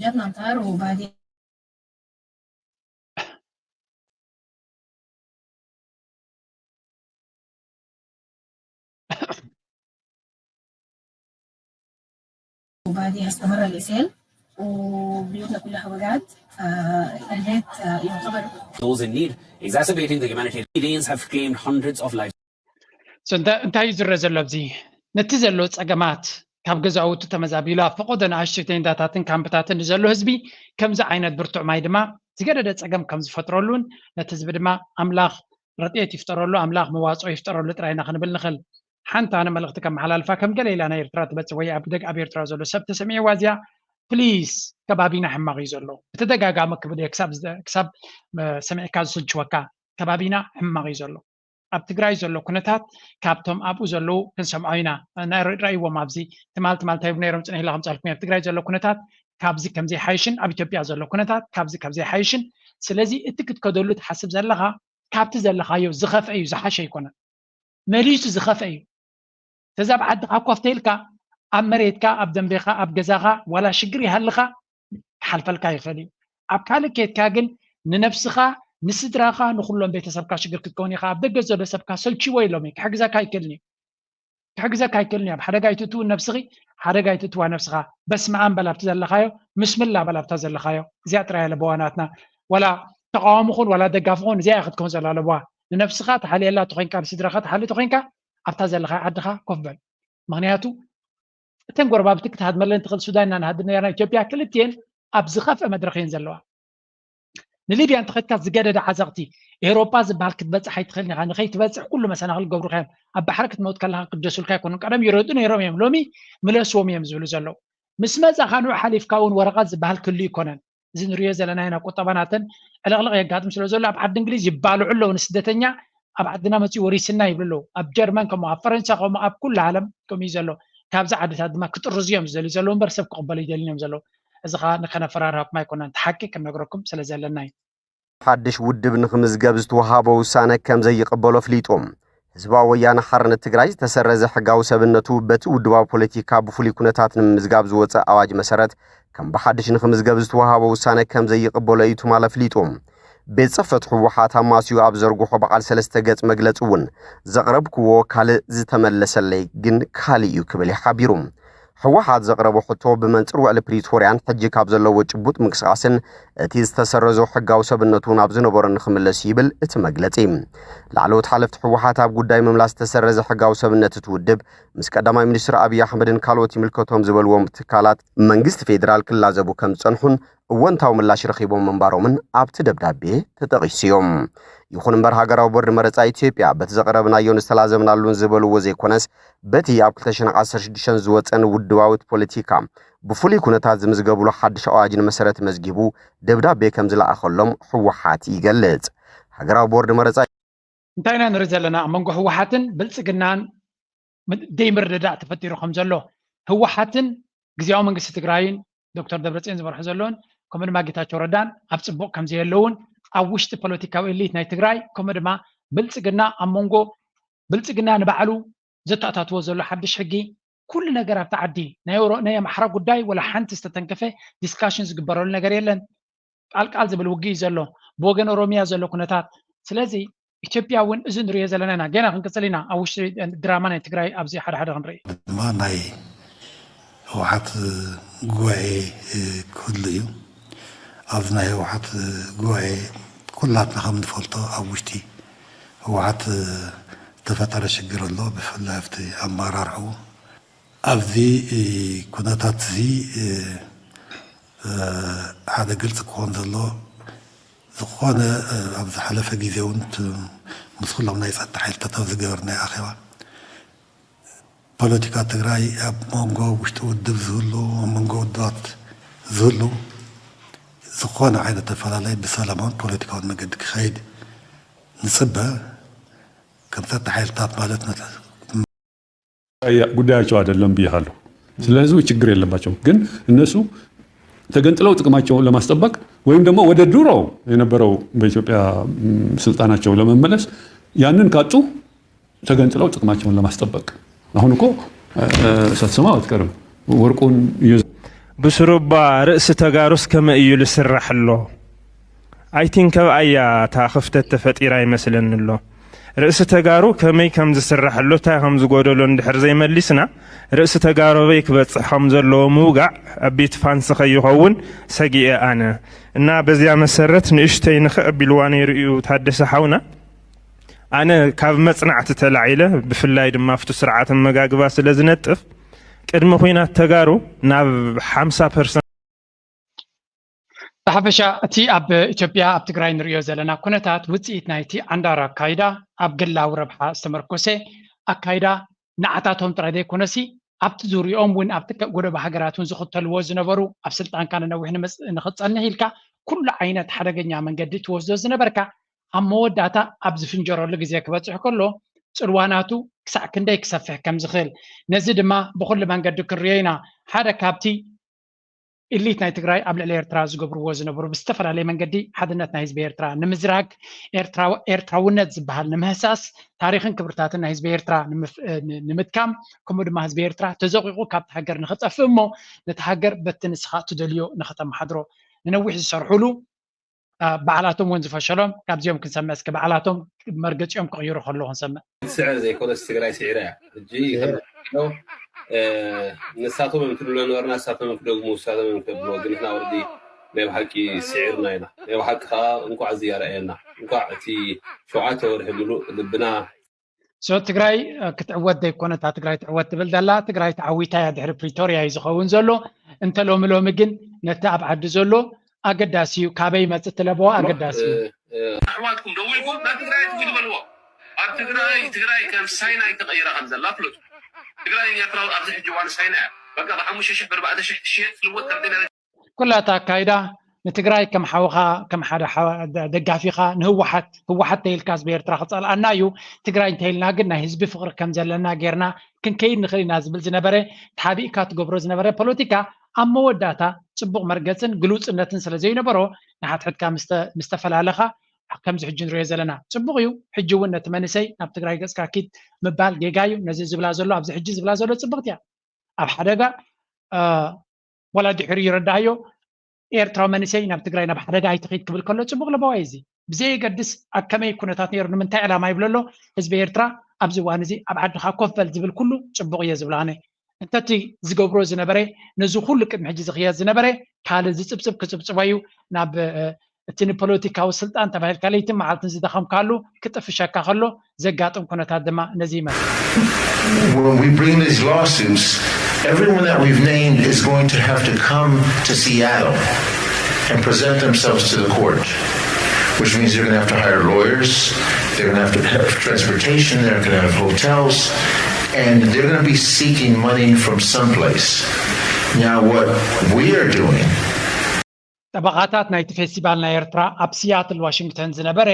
جاتنا أمطار وبعدين وبعدها استمر الإسيل وبيوتنا كلها وقعت. البيت يعتبر those in need, exacerbating the humanitarian rains have claimed hundreds of lives. እንታይ እዩ ዝረአ ዘሎ ኣብዚ? ነቲ ዘሎ ጸገማት ካብ ገዛውቱ ተመዛቢሉ ኣብ ፈቐዶ ንኣሽቱ ቴንዳታትን ካምፕታትን ንዘሎ ህዝቢ ከምዚ ዓይነት ብርቱዕ ማይ ድማ ዝገደደ ጸገም ከም ዝፈጥረሉን ነቲ ህዝቢ ድማ ኣምላኽ ረድኤት ይፍጠረሉ፣ ኣምላኽ መዋፅኦ ይፍጠረሉ ጥራይ ኢና ክንብል ንኽእል። ሓንቲ ኣነ መልእኽቲ ከመሓላልፋ ከም ገለ ኢላ ናይ ኤርትራ ትመፅእ ወይ ኣብ ደግ ኣብ ኤርትራ ዘሎ ሰብ ተሰሚዕዋ እዚኣ ፕሊስ ከባቢና ሕማቕ እዩ ዘሎ። ብተደጋጋሚ ክብል እየ ክሳብ ክሳብ ሰሚዕካ ዝስልችወካ ከባቢና ሕማቕ እዩ ዘሎ። ኣብ ትግራይ ዘሎ ኩነታት ካብቶም ኣብኡ ዘለዉ ክንሰምዖ ኢና። ናይ ርድራይዎም ኣብዚ ትማል ትማል እንታይ ነይሮም ፅንሕ ኢላ ከምፃልኩም ኣብ ትግራይ ዘሎ ኩነታት ካብዚ ከምዘይሓይሽን ኣብ ኢትዮጵያ ዘሎ ኩነታት ካብዚ ከምዘይሓይሽን ስለዚ እቲ ክትከደሉ ትሓስብ ዘለኻ ካብቲ ዘለኻዮ ዝኸፍአ እዩ ዝሓሸ ኣይኮነን። መሊሱ ዝኸፍአ እዩ። ተዛብ ዓድኻ ኮፍ ተይልካ ኣብ መሬትካ ኣብ ደንቤኻ ኣብ ገዛኻ ዋላ ሽግር ይሃልኻ ክሓልፈልካ ይኽእል እዩ። ኣብ ካልእ ኬድካ ግን ንነብስኻ ንስድራኻ ንኹሎም ቤተሰብካ ሽግር ክትከውን ኢኻ። ኣብ ደገ ዘሎ ሰብካ ሰልችዎ ኢሎም እዩ ክሕግዘካ ኣይክእልን እዩ። ክሕግዘካ ኣይክእልን እዩ። ኣብ ሓደጋ ኣይትእትው ነብስኺ ሓደጋ ኣይትእትዋ ነብስኻ። በስመኣም በል ኣብቲ ዘለኻዮ ምስምላ በል ኣብታ ዘለኻዮ እዚኣ ጥራይ ኣለበዋ ናትና። ዋላ ተቃዋሚ ኹን ዋላ ደጋፊ ኹን እዚኣ ክትከውን ዘላ ኣለበዋ። ንነብስኻ ተሓልየላ ተኾይንካ ንስድራኻ ተሓሊ ተኾይንካ ኣብታ ዘለኻ ዓድኻ ኮፍ በል። ምኽንያቱ እተን ጎረባብቲ ክትሃድመለን ትኽእል ሱዳን ኢና ንሃድም ነርና። ኢትዮጵያ ክልቲኤን ኣብ ዝኸፍአ መድረኽ እየን ዘለዋ። ንሊብያ እንተኸድካ ዝገደደ ዓዘቕቲ፣ ኤውሮጳ ዝበሃል ክትበጽሕ ኣይትኽእልን ኢኻ። ንኸይትበጽሕ ኩሉ መሰናኽል ክገብሩኻ እዮም። ኣብ ባሕሪ ክትመውት ከለኻ ክደሱልካ ኣይኮኑን። ቀደም ይረዱ ነይሮም እዮም፣ ሎሚ ምለስዎም እዮም ዝብሉ ዘለዉ። ምስ መጻኻ ንዑ ሓሊፍካ እውን ወረቐት ዝበሃል ክህሉ ኣይኮነን። እዚ ንሪኦ ዘለና ኢና። ቁጠባ ናተን ዕልቕልቕ የጋጥም ስለ ዘሎ ኣብ ዓዲ እንግሊዝ ይባልዑ ኣለዉ። ንስደተኛ ኣብ ዓድና መፅኡ ወሪስና ይብሉ ኣለዉ። ኣብ ጀርመን ከምኡ፣ ኣብ ፈረንሳ ከምኡ፣ ኣብ ኩሉ ዓለም ከምኡ እዩ ዘሎ። ካብዚ ዓድታት ድማ ክጥርዙ እዮም ዝደልዩ ዘለዉ እምበር ሰብ ክቕበሉ ይደልዩ እዮም ዘለዉ። እዚ ኸዓ ንከነፈራርሃኩም ኣይኮነን፣ እቲ ሓቂ ክንነግረኩም ስለ ዘለና እዩ። ሓድሽ ውድብ ንኽምዝገብ ዝተወሃቦ ውሳነ ከም ዘይቕበሎ ኣፍሊጡ። ህዝባዊ ወያነ ሓርነት ትግራይ ዝተሰረዘ ሕጋዊ ሰብነቱ በቲ ውድባዊ ፖለቲካ ብፍሉይ ኩነታት ንምምዝጋብ ዝወፀ ኣዋጅ መሰረት ከም ብሓድሽ ንኽምዝገብ ዝተወሃቦ ውሳነ ከም ዘይቕበሎ እዩ ትማል ኣፍሊጡ። ቤት ጽሕፈት ህወሓት ኣማስዩ ኣብ ዘርግሖ በዓል ሰለስተ ገጽ መግለጺ እውን ዘቕረብክዎ ካልእ ዝተመለሰለይ ግን ካልእ እዩ ክብል እዩ ሓቢሩ። ህወሓት ዘቕረቦ ሕቶ ብመንጽር ውዕሊ ፕሪቶርያን ሕጂ ካብ ዘለዎ ጭቡጥ ምንቅስቓስን እቲ ዝተሰረዞ ሕጋዊ ሰብነቱ ናብ ዝነበሮ ንኽምለስ ይብል እቲ መግለጺ። ላዕለዎት ሓለፍቲ ህወሓት ኣብ ጉዳይ ምምላስ ዝተሰረዘ ሕጋዊ ሰብነት እቲ ውድብ ምስ ቀዳማይ ሚኒስትር ኣብይ ኣሕመድን ካልኦት ይምልከቶም ዝበልዎም ትካላት መንግስቲ ፌዴራል ክላዘቡ ከም ዝጸንሑን እወንታዊ ምላሽ ረኺቦም ምንባሮምን ኣብቲ ደብዳቤ ተጠቒሱ እዮም። ይኹን እምበር ሃገራዊ ቦርድ መረጻ ኢትዮጵያ በቲ ዘቕረብናዮን ዝተላዘብናሉን ዝበልዎ ዘይኮነስ በቲ ኣብ ክልተ ሽሕን ዓሰርተ ሽዱሽተን ዝወጸን ውድባዊት ፖለቲካ ብፍሉይ ኩነታት ዝምዝገብሉ ሓድሽ ኣዋጅን መሰረት መዝጊቡ ደብዳቤ ከም ዝለኣኸሎም ህወሓት ይገልጽ። ሃገራዊ ቦርድ መረጻ እንታይ ኢና ንርኢ ዘለና? ኣብ መንጎ ህወሓትን ብልጽግናን ም-፣ ደይምርድዳእ ተፈጢሩ ከም ዘሎ ህወሓትን ግዝያዊ መንግስቲ ትግራይን ዶክተር ደብረጽዮን ዝመርሖ ዘለውን ከምኡ ድማ ጌታቸው ረዳን ኣብ ጽቡቕ ከም ዘየለውን ኣብ ውሽጢ ፖለቲካዊ ኤሊት ናይ ትግራይ ከምኡ ድማ ብልጽግና ኣብ መንጎ ብልጽግና ንባዕሉ ዘተኣታትዎ ዘሎ ሓድሽ ሕጊ ኩሉ ነገር ኣብቲ ዓዲ ናይ ኦሮ-፣ ናይ ኣምሓራ ጉዳይ ወላ ሓንቲ ዝተተንከፈ ዲስካሽን ዝግበረሉ ነገር የለን። ቃልቃል ዝብል ውግእ እዩ ዘሎ ብወገን ኦሮሚያ ዘሎ ኩነታት። ስለዚ ኢትዮጵያ እውን እዚ ንሪኦ ዘለና ኢና። ገና ክንቅፅል ኢና ኣብ ውሽጢ ድራማ ናይ ትግራይ ኣብዚ ሓደ ሓደ ክንርኢ። ድማ ናይ ህወሓት ጉባኤ ክህሉ እዩ። ኣብዚ ናይ ህወሓት ጉባኤ ኩላትና ከም ንፈልጦ ኣብ ውሽጢ ህወሓት ዝተፈጠረ ሽግር ኣሎ። ብፍላይ ኣብቲ ኣመራርሕኡ ኣብዚ ኩነታት እዚ ሓደ ግልፂ ክኾን ዘሎ ዝኾነ ኣብ ዝሓለፈ ግዜ እውን ምስ ኩሎም ናይ ፀጥታ ሓይልታት ኣብ ዝገበርናዮ ኣኼባ ፖለቲካ ትግራይ ኣብ መንጎ ውሽጢ ውድብ ዝህሉ ኣብ መንጎ ውድባት ዝህሉ ዝኾነ ዓይነት ተፈላለይ ብሰላማውን ፖለቲካውን መገዲ ክኸይድ ንፅበ ከም ፀጥታ ሓይልታት ማለት ጉዳያቸው አይደለም ብያለሁ። ስለ ህዝቡ ችግር የለባቸውም። ግን እነሱ ተገንጥለው ጥቅማቸውን ለማስጠበቅ ወይም ደግሞ ወደ ድሮ የነበረው በኢትዮጵያ ስልጣናቸው ለመመለስ ያንን ካጡ ተገንጥለው ጥቅማቸውን ለማስጠበቅ አሁን እኮ ሳትሰማ አትቀርም ወርቁን ብስሩ እባ ርእሲ ተጋሩስ ከመይ እዩ ልስራሕ ኣሎ? I think ኣብኣ እያ እታ ክፍተት ተፈጢራ ይመስለኒ ኣሎ። ርእሲ ተጋሩ ከመይ ከም ዝስራሕ ኣሎ፣ እንታይ ከም ዝጎደሎ እንድሕር ዘይመሊስና፣ ርእሲ ተጋሩ ኣበይ ክበጽሕ ከም ዘለዎ ምውጋዕ ኣቢት ፋንሲ ከይኸውን ሰጊኤ ኣነ። እና በዚያ መሰረት ንእሽተይ ንኽዕ ኣቢልዋ ነይሩ እዩ ታደሰ ሓውና። ኣነ ካብ መጽናዕቲ ተላዒለ፣ ብፍላይ ድማ ኣብቲ ስርዓት ኣመጋግባ ስለ ዝነጥፍ፣ ቅድሚ ኹናት ተጋሩ ናብ ሓምሳ ፐርሰንት ብሓፈሻ እቲ ኣብ ኢትዮጵያ ኣብ ትግራይ ንሪኦ ዘለና ኩነታት ውፅኢት ናይቲ ዓንዳር ኣካይዳ ኣብ ግላዊ ረብሓ ዝተመርኮሰ ኣካይዳ ንዓታቶም ጥራይ ዘይኮነሲ ኣብቲ ዙሪኦም እውን ኣብቲ ጎደቦ ሃገራት እውን ዝኽተልዎ ዝነበሩ ኣብ ስልጣንካ ንነዊሕ ንመፅ- ንኽፀንሕ ኢልካ ኩሉ ዓይነት ሓደገኛ መንገዲ ትወስዶ ዝነበርካ ኣብ መወዳእታ ኣብ ዝፍንጀረሉ ግዜ ክበፅሕ ከሎ ፅልዋ ናቱ ክሳዕ ክንደይ ክሰፍሕ ከም ዝኽእል ነዚ ድማ ብኹሉ መንገዲ ክንሪኦ ኢና ሓደ ካብቲ ኢሊት ናይ ትግራይ ኣብ ልዕሊ ኤርትራ ዝገብርዎ ዝነበሩ ብዝተፈላለየ መንገዲ ሓድነት ናይ ህዝቢ ኤርትራ ንምዝራግ ኤርትራውነት ዝበሃል ንምህሳስ ታሪኽን ክብርታትን ናይ ህዝቢ ኤርትራ ንምድካም ከምኡ ድማ ህዝቢ ኤርትራ ተዘቂቑ ካብቲ ሃገር ንኽጠፍእ እሞ ነቲ ሃገር በቲ ንስኻ ትደልዮ ንኽተመሓድሮ ንነዊሕ ዝሰርሑሉ ባዕላቶም እውን ዝፈሸሎም ካብዚኦም ክንሰምዕ እስኪ ባዕላቶም መርገፂኦም ክቕይሩ ከለዉ ክንሰምዕ። ስዕር ዘይኮነስ ትግራይ ስዒራ እያ ሕጂ ንሳቶም እዮም ክድሎ ነበርና ንሳቶም እዮም ክደግሙ ንሳቶም እዮም ክደግሞ ግን ንሕና ወርዲ ናይ ብሓቂ ስዒርና ኢና ናይ ብሓቂ ከዓ እንኳዕ እዚ ኣርኣየና እንኳዕ እቲ ሸውዓተ ወርሒ ምሉእ ልብና So ትግራይ ክትዕወት ዘይኮነ እታ ትግራይ ትዕወት ትብል ዘላ ትግራይ ተዓዊታ እያ ድሕሪ ፕሪቶርያ እዩ ዝኸውን ዘሎ። እንተ ሎሚ ሎሚ ግን ነቲ ኣብ ዓዲ ዘሎ ኣገዳሲ እዩ ካበይ ይመፅእ ትለብዎ ኣገዳሲ እዩ። ኣሕዋትኩም ደው ኢልኩም ናብ ትግራይ ትጉድ በልዎ። ኣብ ትግራይ ትግራይ ከም ሳይናይ ተቐይራ ከም ዘላ ፍለጡ። ትግራይ ኤርትራ ኣብዚ ሕጂ እዋን ሳይናይ እያ። በቃ ብሓሙሽተ ሽሕ ብኣርባዕተ ሽሕ ትሽየጥ ትልወጥ ከም ዜና ኩላ እታ ኣካይዳ ንትግራይ ከም ሓውኻ ከም ሓደ ደጋፊኻ ንህወሓት ህወሓት ተይልካ ህዝቢ ኤርትራ ክፀልኣና እዩ። ትግራይ እንተይልና ግን ናይ ህዝቢ ፍቅሪ ከም ዘለና ጌርና ክንከይድ ንኽእል ኢና ዝብል ዝነበረ ተሓቢእካ ትገብሮ ዝነበረ ፖለቲካ ኣብ መወዳእታ ፅቡቅ መርገፅን ግሉፅነትን ስለ ዘይነበሮ ንሓድሕድካ ምስ ተፈላለኻ ከምዚ ሕጂ ንሪኦ ዘለና ፅቡቅ እዩ። ሕጂ እውን ነቲ መንእሰይ ናብ ትግራይ ገፅካ ኪድ ምባል ጌጋ እዩ። ነዚ ዝብላ ዘሎ ኣብዚ ሕጂ ዝብላ ዘሎ ፅብቅቲ እያ። ኣብ ሓደጋ ዋላ ድሕሪ ይረዳእዮ ኤርትራዊ መንእሰይ ናብ ትግራይ ናብ ሓደጋ ኣይትኺድ ክብል ከሎ ፅቡቅ ለበዋ እዩ እዚ። ብዘየገድስ ኣብ ከመይ ኩነታት ነይሩ ንምንታይ ዕላማ ይብሎ ኣሎ ህዝቢ ኤርትራ ኣብዚ እዋን እዚ ኣብ ዓድኻ ኮፍ በል ዝብል ኩሉ ፅቡቅ እየ ዝብል ኣነ። እንተቲ ዝገብሮ ዝነበረ ነዚ ኩሉ ቅድሚ ሕጂ ዝኽየድ ዝነበረ ካልእ ዝፅብፅብ ክፅብፅቦ እዩ ናብ እቲ ንፖለቲካዊ ስልጣን ተባሂልካ ለይትን መዓልትን ዝደኸምካሉ ክጥፍሸካ ከሎ ዘጋጥም ኩነታት ድማ ነዚ ይመስል። When we bring these lawsuits, everyone that we've named is going to have to come to Seattle and present themselves to the court, which means they're going to have to hire lawyers, they're going to have to have transportation, they're going to have hotels, and they're going to be seeking money from someplace. Now, what we are doing ጠበቓታት ናይቲ ፌስቲቫል ናይ ኤርትራ ኣብ ሲያትል ዋሽንግተን ዝነበረ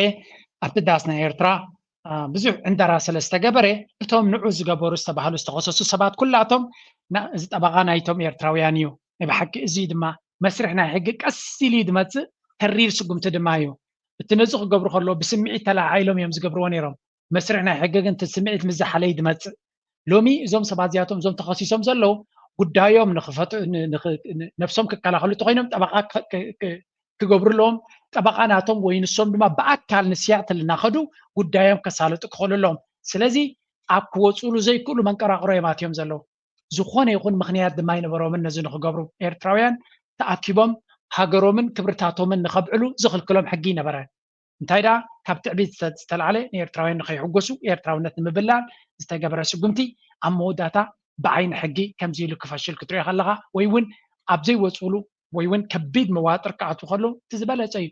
ኣብቲ ዳስ ናይ ኤርትራ ብዙሕ ዕንደራ ስለ ዝተገበረ እቶም ንዑ ዝገበሩ ዝተባህሉ ዝተኸሰሱ ሰባት ኩላቶም እዚ ጠበቓ ናይቶም ኤርትራውያን እዩ። ናይ ብሓቂ እዚ ድማ መስርሕ ናይ ሕጊ ቀስ ኢሉ እዩ ዝመፅእ ተሪር ስጉምቲ ድማ እዩ። እቲ ነዚ ክገብሩ ከለዉ ብስምዒት ተለዓዒሎም እዮም ዝገብርዎ ነይሮም። መስርሕ ናይ ሕጊ ግን እቲ ስምዒት ምስ ዝሓለ እዩ ዝመፅእ። ሎሚ እዞም ሰባት እዚኣቶም እዞም ተኸሲሶም ዘለዉ ጉዳዮም ንክፈቱ ነብሶም ክከላኸሉ እንተኮይኖም ጠበቃ ክገብሩ ኣለዎም። ጠበቃ ናቶም ወይ ንሶም ድማ ብኣካል ንሲያትል እናኸዱ ጉዳዮም ከሳልጡ ክኽእሉ ኣለዎም። ስለዚ ኣብ ክወፅሉ ዘይክእሉ መንቀራቅሮ እዮም ኣትዮም ዘለዉ። ዝኾነ ይኹን ምኽንያት ድማ ኣይነበሮምን ነዚ ንክገብሩ። ኤርትራውያን ተኣኪቦም ሃገሮምን ክብርታቶምን ንከብዕሉ ዝኽልክሎም ሕጊ ይነበረ። እንታይ ደኣ ካብ ትዕቢት ዝተልዓለ ንኤርትራውያን ንከይሕጎሱ ኤርትራውነት ንምብላል ዝተገበረ ስጉምቲ ኣብ መወዳእታ ብዓይኒ ሕጊ ከምዚ ኢሉ ክፈሽል ክትሪኦ ከለኻ ወይ እውን ኣብ ዘይወፅሉ ወይ እውን ከቢድ መዋጥር ክኣትዉ ከለዉ እቲ ዝበለፀ እዩ።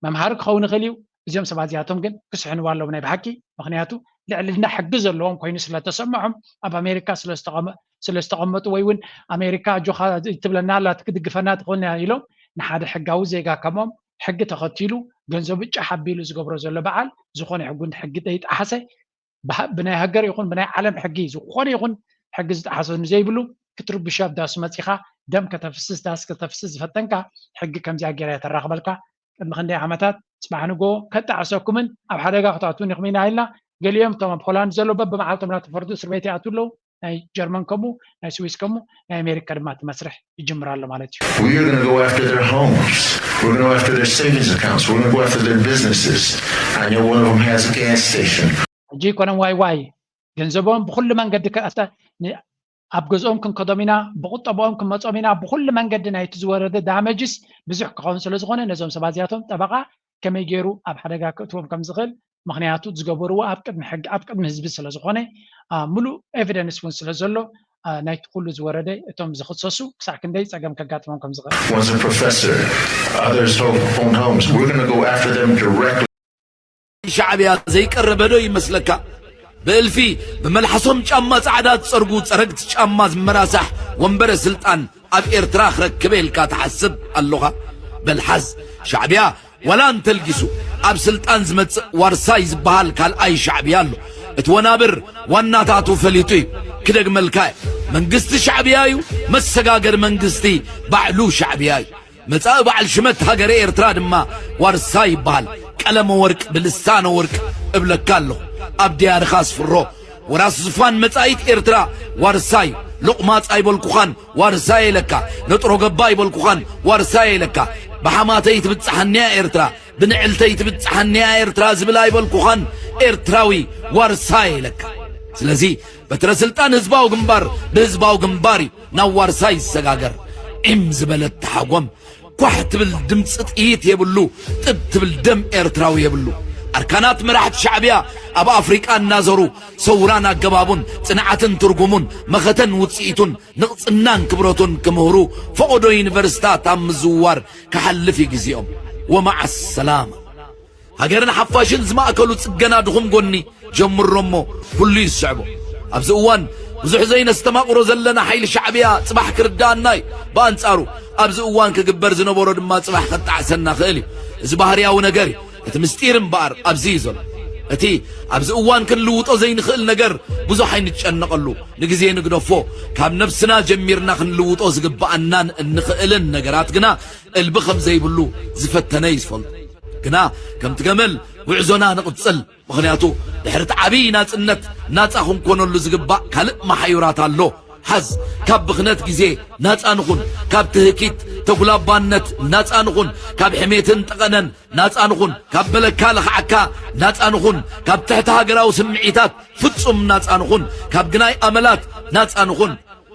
መምሃሪ ክኸውን ይኽእል እዩ። እዚኦም ሰባት እዚኣቶም ግን ክስሕንዋ ኣለዎም ናይ ብሓቂ። ምኽንያቱ ልዕልና ሕጊ ዘለዎም ኮይኑ ስለተሰምዖም ኣብ ኣሜሪካ ስለዝተቐመጡ ወይ እውን ኣሜሪካ ኣጆኻ ትብለና ኣላ ክትድግፈና ትኽእልና ኢሎም ንሓደ ሕጋዊ ዜጋ ከምኦም ሕጊ ተኸቲሉ ገንዘቡ ጫሕ ኣቢሉ ዝገብሮ ዘሎ በዓል ዝኾነ ይኹን ሕጊ ዘይጠሓሰ ብናይ ሃገር ይኹን ብናይ ዓለም ሕጊ ዝኾነ ይኹን ሕጊ ዝጠሓሰ ንዘይብሉ ክትርብሹ ኣብ ዳሱ መፂኻ ደም ከተፍስስ ዳስ ከተፍስስ ዝፈተንካ ሕጊ ከምዚኣ ገይራ እያ ተራኽበልካ። ቅድሚ ክንደይ ዓመታት ፅባሕ ንጎ ከጣዕሰኩምን ኣብ ሓደጋ ክትኣትውን ኢኹም ኢና ኢልና ገሊኦም እቶም ኣብ ሆላንድ ዘለዉ በብመዓልቶም እናተፈርዱ እስር ቤት ይኣትዉ ኣለዉ። ናይ ጀርመን ከምኡ ናይ ስዊስ ከምኡ ናይ ኣሜሪካ ድማ እቲ መስርሕ ይጅምር ኣሎ ማለት እዩ። We are going to go after their homes. We're going to go after their savings accounts. We're going to go after their businesses. I know one of them has a gas station. ሕጂ ይኮነን ዋይ ዋይ ገንዘቦም ብኩሉ መንገዲ ኣብ ገዝኦም ክንከዶም ኢና፣ ብቁጠብኦም ክንመፆም ኢና። ብኩሉ መንገዲ ናይቲ ዝወረደ ዳመጅስ ብዙሕ ክኸውን ስለዝኾነ ነዞም ሰባት እዚኣቶም ጠበቃ ከመይ ገይሩ ኣብ ሓደጋ ክእትዎም ከም ዝኽእል ምኽንያቱ ዝገበርዎ ኣብ ቅድሚ ሕጊ ኣብ ቅድሚ ህዝቢ ስለዝኾነ ምሉእ ኤቪደንስ እውን ስለዘሎ ናይቲ ኩሉ ዝወረደ እቶም ዝኽሰሱ ክሳዕ ክንደይ ፀገም ከጋጥሞም ከም ዝኽእል One's a professor, others own homes. We're going to go after them directly. ሻዕብያ ዘይቀረበ ዶ ይመስለካ? ብእልፊ ብመልሓሶም ጫማ ጻዕዳ ዝጸርጉ ጸረግቲ ጫማ ዝመራሳሕ ወንበረ ስልጣን ኣብ ኤርትራ ክረክበ ኢልካ ትሓስብ ኣሎኻ? በልሓዝ ሻዕብያ ዋላ እንተልጊሱ ኣብ ስልጣን ዝመጽእ ዋርሳይ ዝበሃል ካልኣይ ሻዕብያ ኣሎ። እቲ ወናብር ዋናታቱ ፈሊጡ እዩ። ክደግመልካ እየ። መንግስቲ ሻዕብያ እዩ፣ መሰጋገሪ መንግስቲ ባዕሉ ሻዕብያ እዩ። መጻኢ በዓል ሽመት ሃገረ ኤርትራ ድማ ዋርሳይ ይበሃል። ቀለመ ወርቅ ብልሳነ ወርቅ እብለካ ኣለኹ። ኣብ ድያርኻ ኣስፍሮ። ወራስ ዙፋን መጻኢት ኤርትራ ዋርሳይ። ሎቕማጽ ኣይበልኩኻን ዋርሳይ ኢለካ። ነጥሮ ገባ ኣይበልኩኻን ዋርሳይ ኢለካ። ብሓማተይ ትብጽሓኒያ ኤርትራ፣ ብንዕልተይ ትብጽሓኒያ ኤርትራ ዝብል ኣይበልኩኻን ኤርትራዊ ዋርሳይ ኢለካ። ስለዚ በትረ ስልጣን ህዝባዊ ግንባር ብህዝባዊ ግንባር እዩ ናብ ዋርሳይ ዝሰጋገር። ዒም ዝበለት ተሓጎም ኳሕ ትብል ድምፂ ጥይት የብሉ፣ ጥብ ትብል ደም ኤርትራዊ የብሉ። ኣርካናት መራሕቲ ሻዕብያ ኣብ ኣፍሪቃ እናዘሩ ሰውራን ኣገባቡን ጽንዓትን ትርጉሙን መኸተን ውጽኢቱን ንቕጽናን ክብረቱን ክምህሩ ፈቐዶ ዩኒቨርሲታት ኣብ ምዝውዋር ክሓልፍ እዩ ግዜኦም። ወመዓ ሰላማ። ሃገርን ሓፋሽን ዝማእከሉ ጽገና ድኹም ጎኒ ጀምሮ እሞ ኩሉ ይስዕቦ። ኣብዚ እዋን ብዙሕ ዘይነስተማቕሮ ዘለና ሓይሊ ሻዕብያ ጽባሕ ክርዳኣና እዩ። ብኣንጻሩ ኣብዚ እዋን ክግበር ዝነበሮ ድማ ጽባሕ ከጣዕሰና ክእል እዩ። እዚ ባህርያዊ ነገር እዩ። እቲ ምስጢር እምበኣር ኣብዚ እዩ ዘሎ። እቲ ኣብዚ እዋን ክንልውጦ ዘይንኽእል ነገር ብዙሕ ኣይንጨነቐሉ። ንግዜ ንግደፎ። ካብ ነብስና ጀሚርና ክንልውጦ ዝግብኣናን እንኽእልን ነገራት ግና እልቢ ከም ዘይብሉ ዝፈተነ እዩ ዝፈልጦ። ግና ከምቲ ገመል ጉዕዞና ንቕጽል። ምኽንያቱ ድሕሪ እቲ ዓብዪ ናጽነት ናጻ ክንኮነሉ ዝግባእ ካልእ መሓዩራት ኣሎ። ሓዝ፣ ካብ ብኽነት ግዜ ናጻ ንኹን፣ ካብ ትህኪት ተጉላባነት ናጻ ንኹን፣ ካብ ሕሜትን ጠቐነን ናጻ ንኹን፣ ካብ በለካ ለኽዓካ ናጻ ንኹን፣ ካብ ትሕቲ ሃገራዊ ስምዒታት ፍጹም ናጻ ንኹን፣ ካብ ግናይ ኣመላት ናጻ ንኹን፣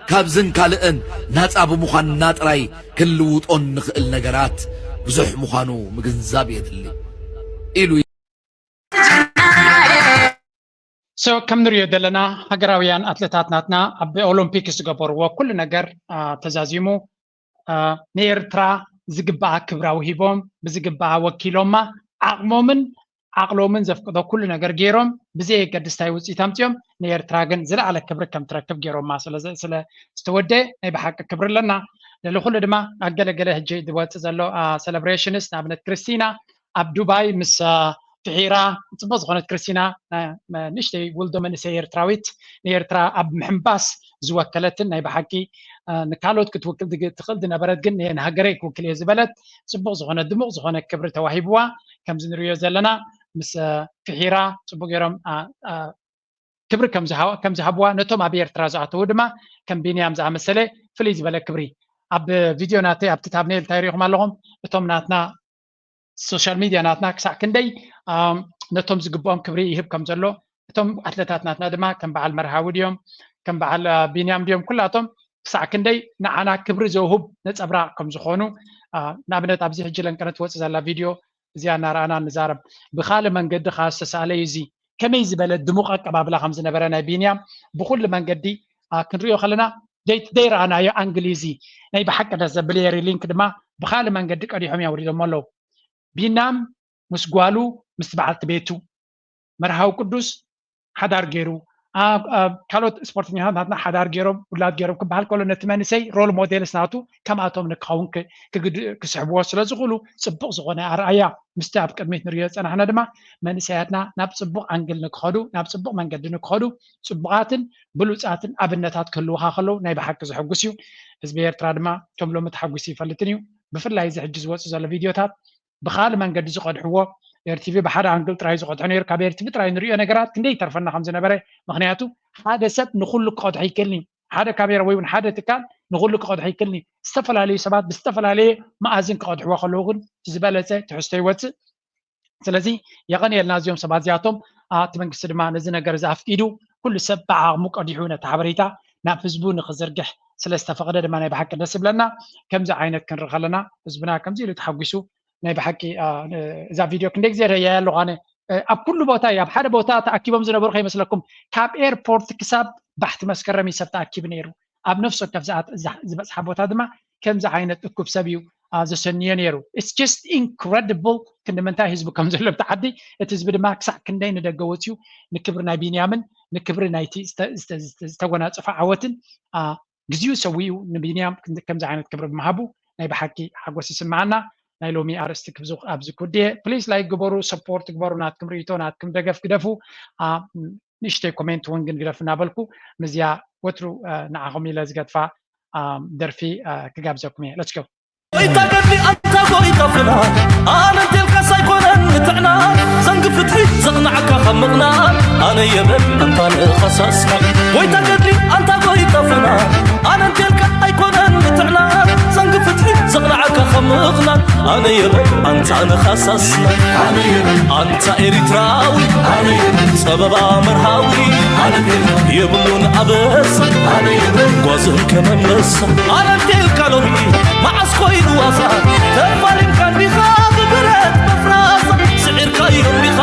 ካብዝን ካልእን ናጻ ብምዃንና ጥራይ ክንልውጦ እንኽእል ነገራት ብዙሕ ምዃኑ ምግንዛብ የድሊ ኢሉ። So ከም ንሪኦ ዘለና ሃገራውያን ኣትለታት ናትና ኣብ ኦሎምፒክ ዝገበርዎ ኩሉ ነገር አ፣ ተዛዚሙ አ፣ ንኤርትራ ዝግባኣ ክብራ ውሂቦም ብዝግባኣ ወኪሎማ ዓቕሞምን ዓቕሎምን ዘፍቅዶ ኩሉ ነገር ገይሮም ብዘየገድስ እንታይ ውፅኢት ኣምፅኦም ንኤርትራ ግን ዝለዓለ ክብሪ ከም ትረክብ ገይሮማ ስለ ስለ ዝተወደ ናይ ብሓቂ ክብሪ ኣለና። ልዕሊ ኩሉ ድማ ኣብ ገለገለ ሕጂ ዝወፅእ ዘሎ ሰለብሬሽንስ ንኣብነት ክርስቲና ኣብ ዱባይ ምስ ፊሒራ ፅቡቅ ዝኾነት ክርስቲና ንእሽተይ ውልዶ መንእሰይ ኤርትራዊት ንኤርትራ ኣብ ምሕንባስ ዝወከለትን ናይ ብሓቂ ንካልኦት ክትውክል ትኽእል ዝነበረት ግን ንሃገረይ ክውክል እየ ዝበለት ፅቡቅ ዝኾነ ድሙቅ ዝኾነ ክብሪ ተዋሂብዋ ከምዚ ንሪኦ ዘለና ምስ ፊሒራ ፅቡቅ ገይሮም ክብሪ ከም ዝሃብዋ ነቶም ኣብ ኤርትራ ዝኣተዉ ድማ ከም ቢንያም ዝኣመሰለ ፍልይ ዝበለ ክብሪ ኣብ ቪድዮ ናተይ ኣብቲ ታብኔል እንታይ ሪኢኹም ኣለኹም እቶም ናትና ሶሻል ሚድያ ናትና ክሳዕ ክንደይ ነቶም ዝግብኦም ክብሪ ይህብ ከም ዘሎ እቶም ኣትለታት ናትና ድማ ከም በዓል መርሃዊ ድዮም ከም በዓል ቢንያም ድዮም ኩላቶም ክሳዕ ክንደይ ንዓና ክብሪ ዘውህብ ነፀብራቕ ከም ዝኾኑ ንኣብነት ኣብዚ ሕጂ ለንቀነ ትወፅእ ዘላ ቪድዮ እዚኣ እናረኣና ንዛረብ ብካልእ መንገዲ ከዓ ዝተሳእለ እዩ እዚ ከመይ ዝበለ ድሙቕ ኣቀባብላ ከም ዝነበረ ናይ ቢንያም ብኩሉ መንገዲ ክንሪኦ ከለና ደይ ደይ ረኣናዮ ኣንግል እዩ እዚ ናይ ብሓቂ ደስ ዘብል የሪ ሊንክ ድማ ብካልእ መንገዲ ቀዲሖም እዮም ኣውሪዶሞ ኣለዉ ቢናም ምስ ጓሉ ምስ በዓልቲ ቤቱ መርሃዊ ቅዱስ ሓዳር ገይሩ ካልኦት ስፖርተኛታት ናትና ሓዳር ገይሮም ውላድ ገይሮም ክበሃል ከሎ ነቲ መንእሰይ ሮል ሞዴልስ ናቱ ከምኣቶም ንክኸውን ክስሕብዎ ስለ ዝኽእሉ ፅቡቅ ዝኾነ ኣርኣያ ምስቲ ኣብ ቅድሚት ንሪኦ ዝፀናሕና ድማ መንእሰያትና ናብ ፅቡቅ ኣንግል ንክኸዱ ናብ ፅቡቅ መንገዲ ንክኸዱ ፅቡቃትን ብሉፃትን ኣብነታት ክህልውካ ከለዉ ናይ ብሓቂ ዘሐጉስ እዩ ህዝቢ ኤርትራ ድማ ከም ሎሚ ተሓጒሱ ይፈልጥን እዩ ብፍላይ እዚ ሕጂ ዝወፁ ዘሎ ቪድዮታት ብካልእ መንገዲ ዝቐድሕዎ ኤርቲቪ ብሓደ ኣንግል ጥራይ ዝቐድሖ ነይሩ ካብ ኤርቲቪ ጥራይ ንሪኦ ነገራት ክንደይ ይተርፈና ከም ዝነበረ ምክንያቱ ሓደ ሰብ ንኩሉ ክቐድሖ ይክእልኒ ሓደ ካሜራ ወይ እውን ሓደ ትካል ንኩሉ ክቐድሖ ይክእልኒ ዝተፈላለዩ ሰባት ብዝተፈላለየ መኣዝን ክቐድሕዎ ከለዉ ግን ዝበለፀ ትሕዝቶ ይወፅእ ስለዚ የቐንየልና እዚኦም ሰባት እዚኣቶም እቲ መንግስቲ ድማ ነዚ ነገር እዚ ኣፍቂዱ ኩሉ ሰብ ብዓቕሙ ቀዲሑ ነቲ ሓበሬታ ናብ ህዝቡ ንክዝርግሕ ስለ ዝተፈቐደ ድማ ናይ ብሓቂ ደስ ይብለና ከምዚ ዓይነት ክንርኢ ከለና ህዝብና ከምዚ ኢሉ ተሓጒሱ ናይ ብሓቂ እዛ ቪድዮ ክንደይ ግዜ ረያ ኣለኹ ኣነ ኣብ ኩሉ ቦታ እዩ ኣብ ሓደ ቦታ ተኣኪቦም ዝነበሩ ከይመስለኩም ካብ ኤርፖርት ክሳብ ባሕቲ መስከረም እዩ ሰብ ተኣኪቡ ነይሩ ኣብ ነፍሲ ወከፍ ዝበፅሓ ቦታ ድማ ከምዚ ዓይነት እኩብ ሰብ እዩ ዘሰንዮ ነይሩ it's just incredible ክንዲ ምንታይ ህዝቢ ከም ዘሎ ብቲ ዓዲ እቲ ህዝቢ ድማ ክሳዕ ክንደይ ንደገ ወፅዩ ንክብሪ ናይ ቢንያምን ንክብሪ ናይቲ ዝተጎናፀፎ ዓወትን ግዜኡ ሰዊኡ ንቢንያም ከምዚ ዓይነት ክብሪ ብምሃቡ ናይ ብሓቂ ሓጎስ ይስምዓና ናይ ሎሚ ኣርእስቲ ኣብዚ ክውድየ ፕሊስ ላይክ ግበሩ ሰፖርት ግበሩ ናትኩም ርእይቶ ናትኩም ደገፍ ግደፉ ንእሽተይ ኮሜንት እውን ግን ግደፍ እናበልኩ ምስዚኣ ወትሩ ንዓኹም ኢለ ዝገድፋ ደርፊ ክጋብዘኩም እየ let's go ጎይታ ገድሊ ኣንታ ጎይታ ፍና ኣነ እንቴልካስ ኣይኮነን ንትዕና ዘንጊ ፍትሒ ዘቕናዕካ ካብ ምቕናዕ ኣነ የበል ኣንታ ንኸሳስካ ጎይታ ገድሊ ኣንታ ጎይታ ፍና ኣነ እንቴልካ ኣይኮነን ንትዕና ዘንጊ ፍትሒ ዘቕናዕካ ካብ ምቕናዕ ኣነ የበል ኣንታ ንኸሳስና ኣንታ ኤሪትራዊ ጸበባ መርሃዊ የብሉን ኣበሳ ጓዝን ከመመሳ ኣነ እንቴልካ ሎሚ መዓስ ኮይኑ ዋሳ ተፋሊምካ እንዲኻ ብብረት መፍራሳ ስዒርካዮ እንዲኻ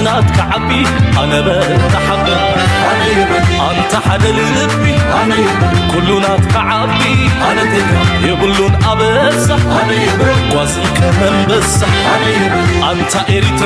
ናትካ ዓቢ ኣነ በታ ሓበን ኣነ ይበል ኣንታ ሓደ ልቢ ኣነ ይበል ኩሉ ናትካ ዓቢ ኣነ ቴካ የብሉን ኣበሳ ኣነ ይበል ጓዝን ከመንበሳ ኣነ ይበል ኣንታ ኤሪትራ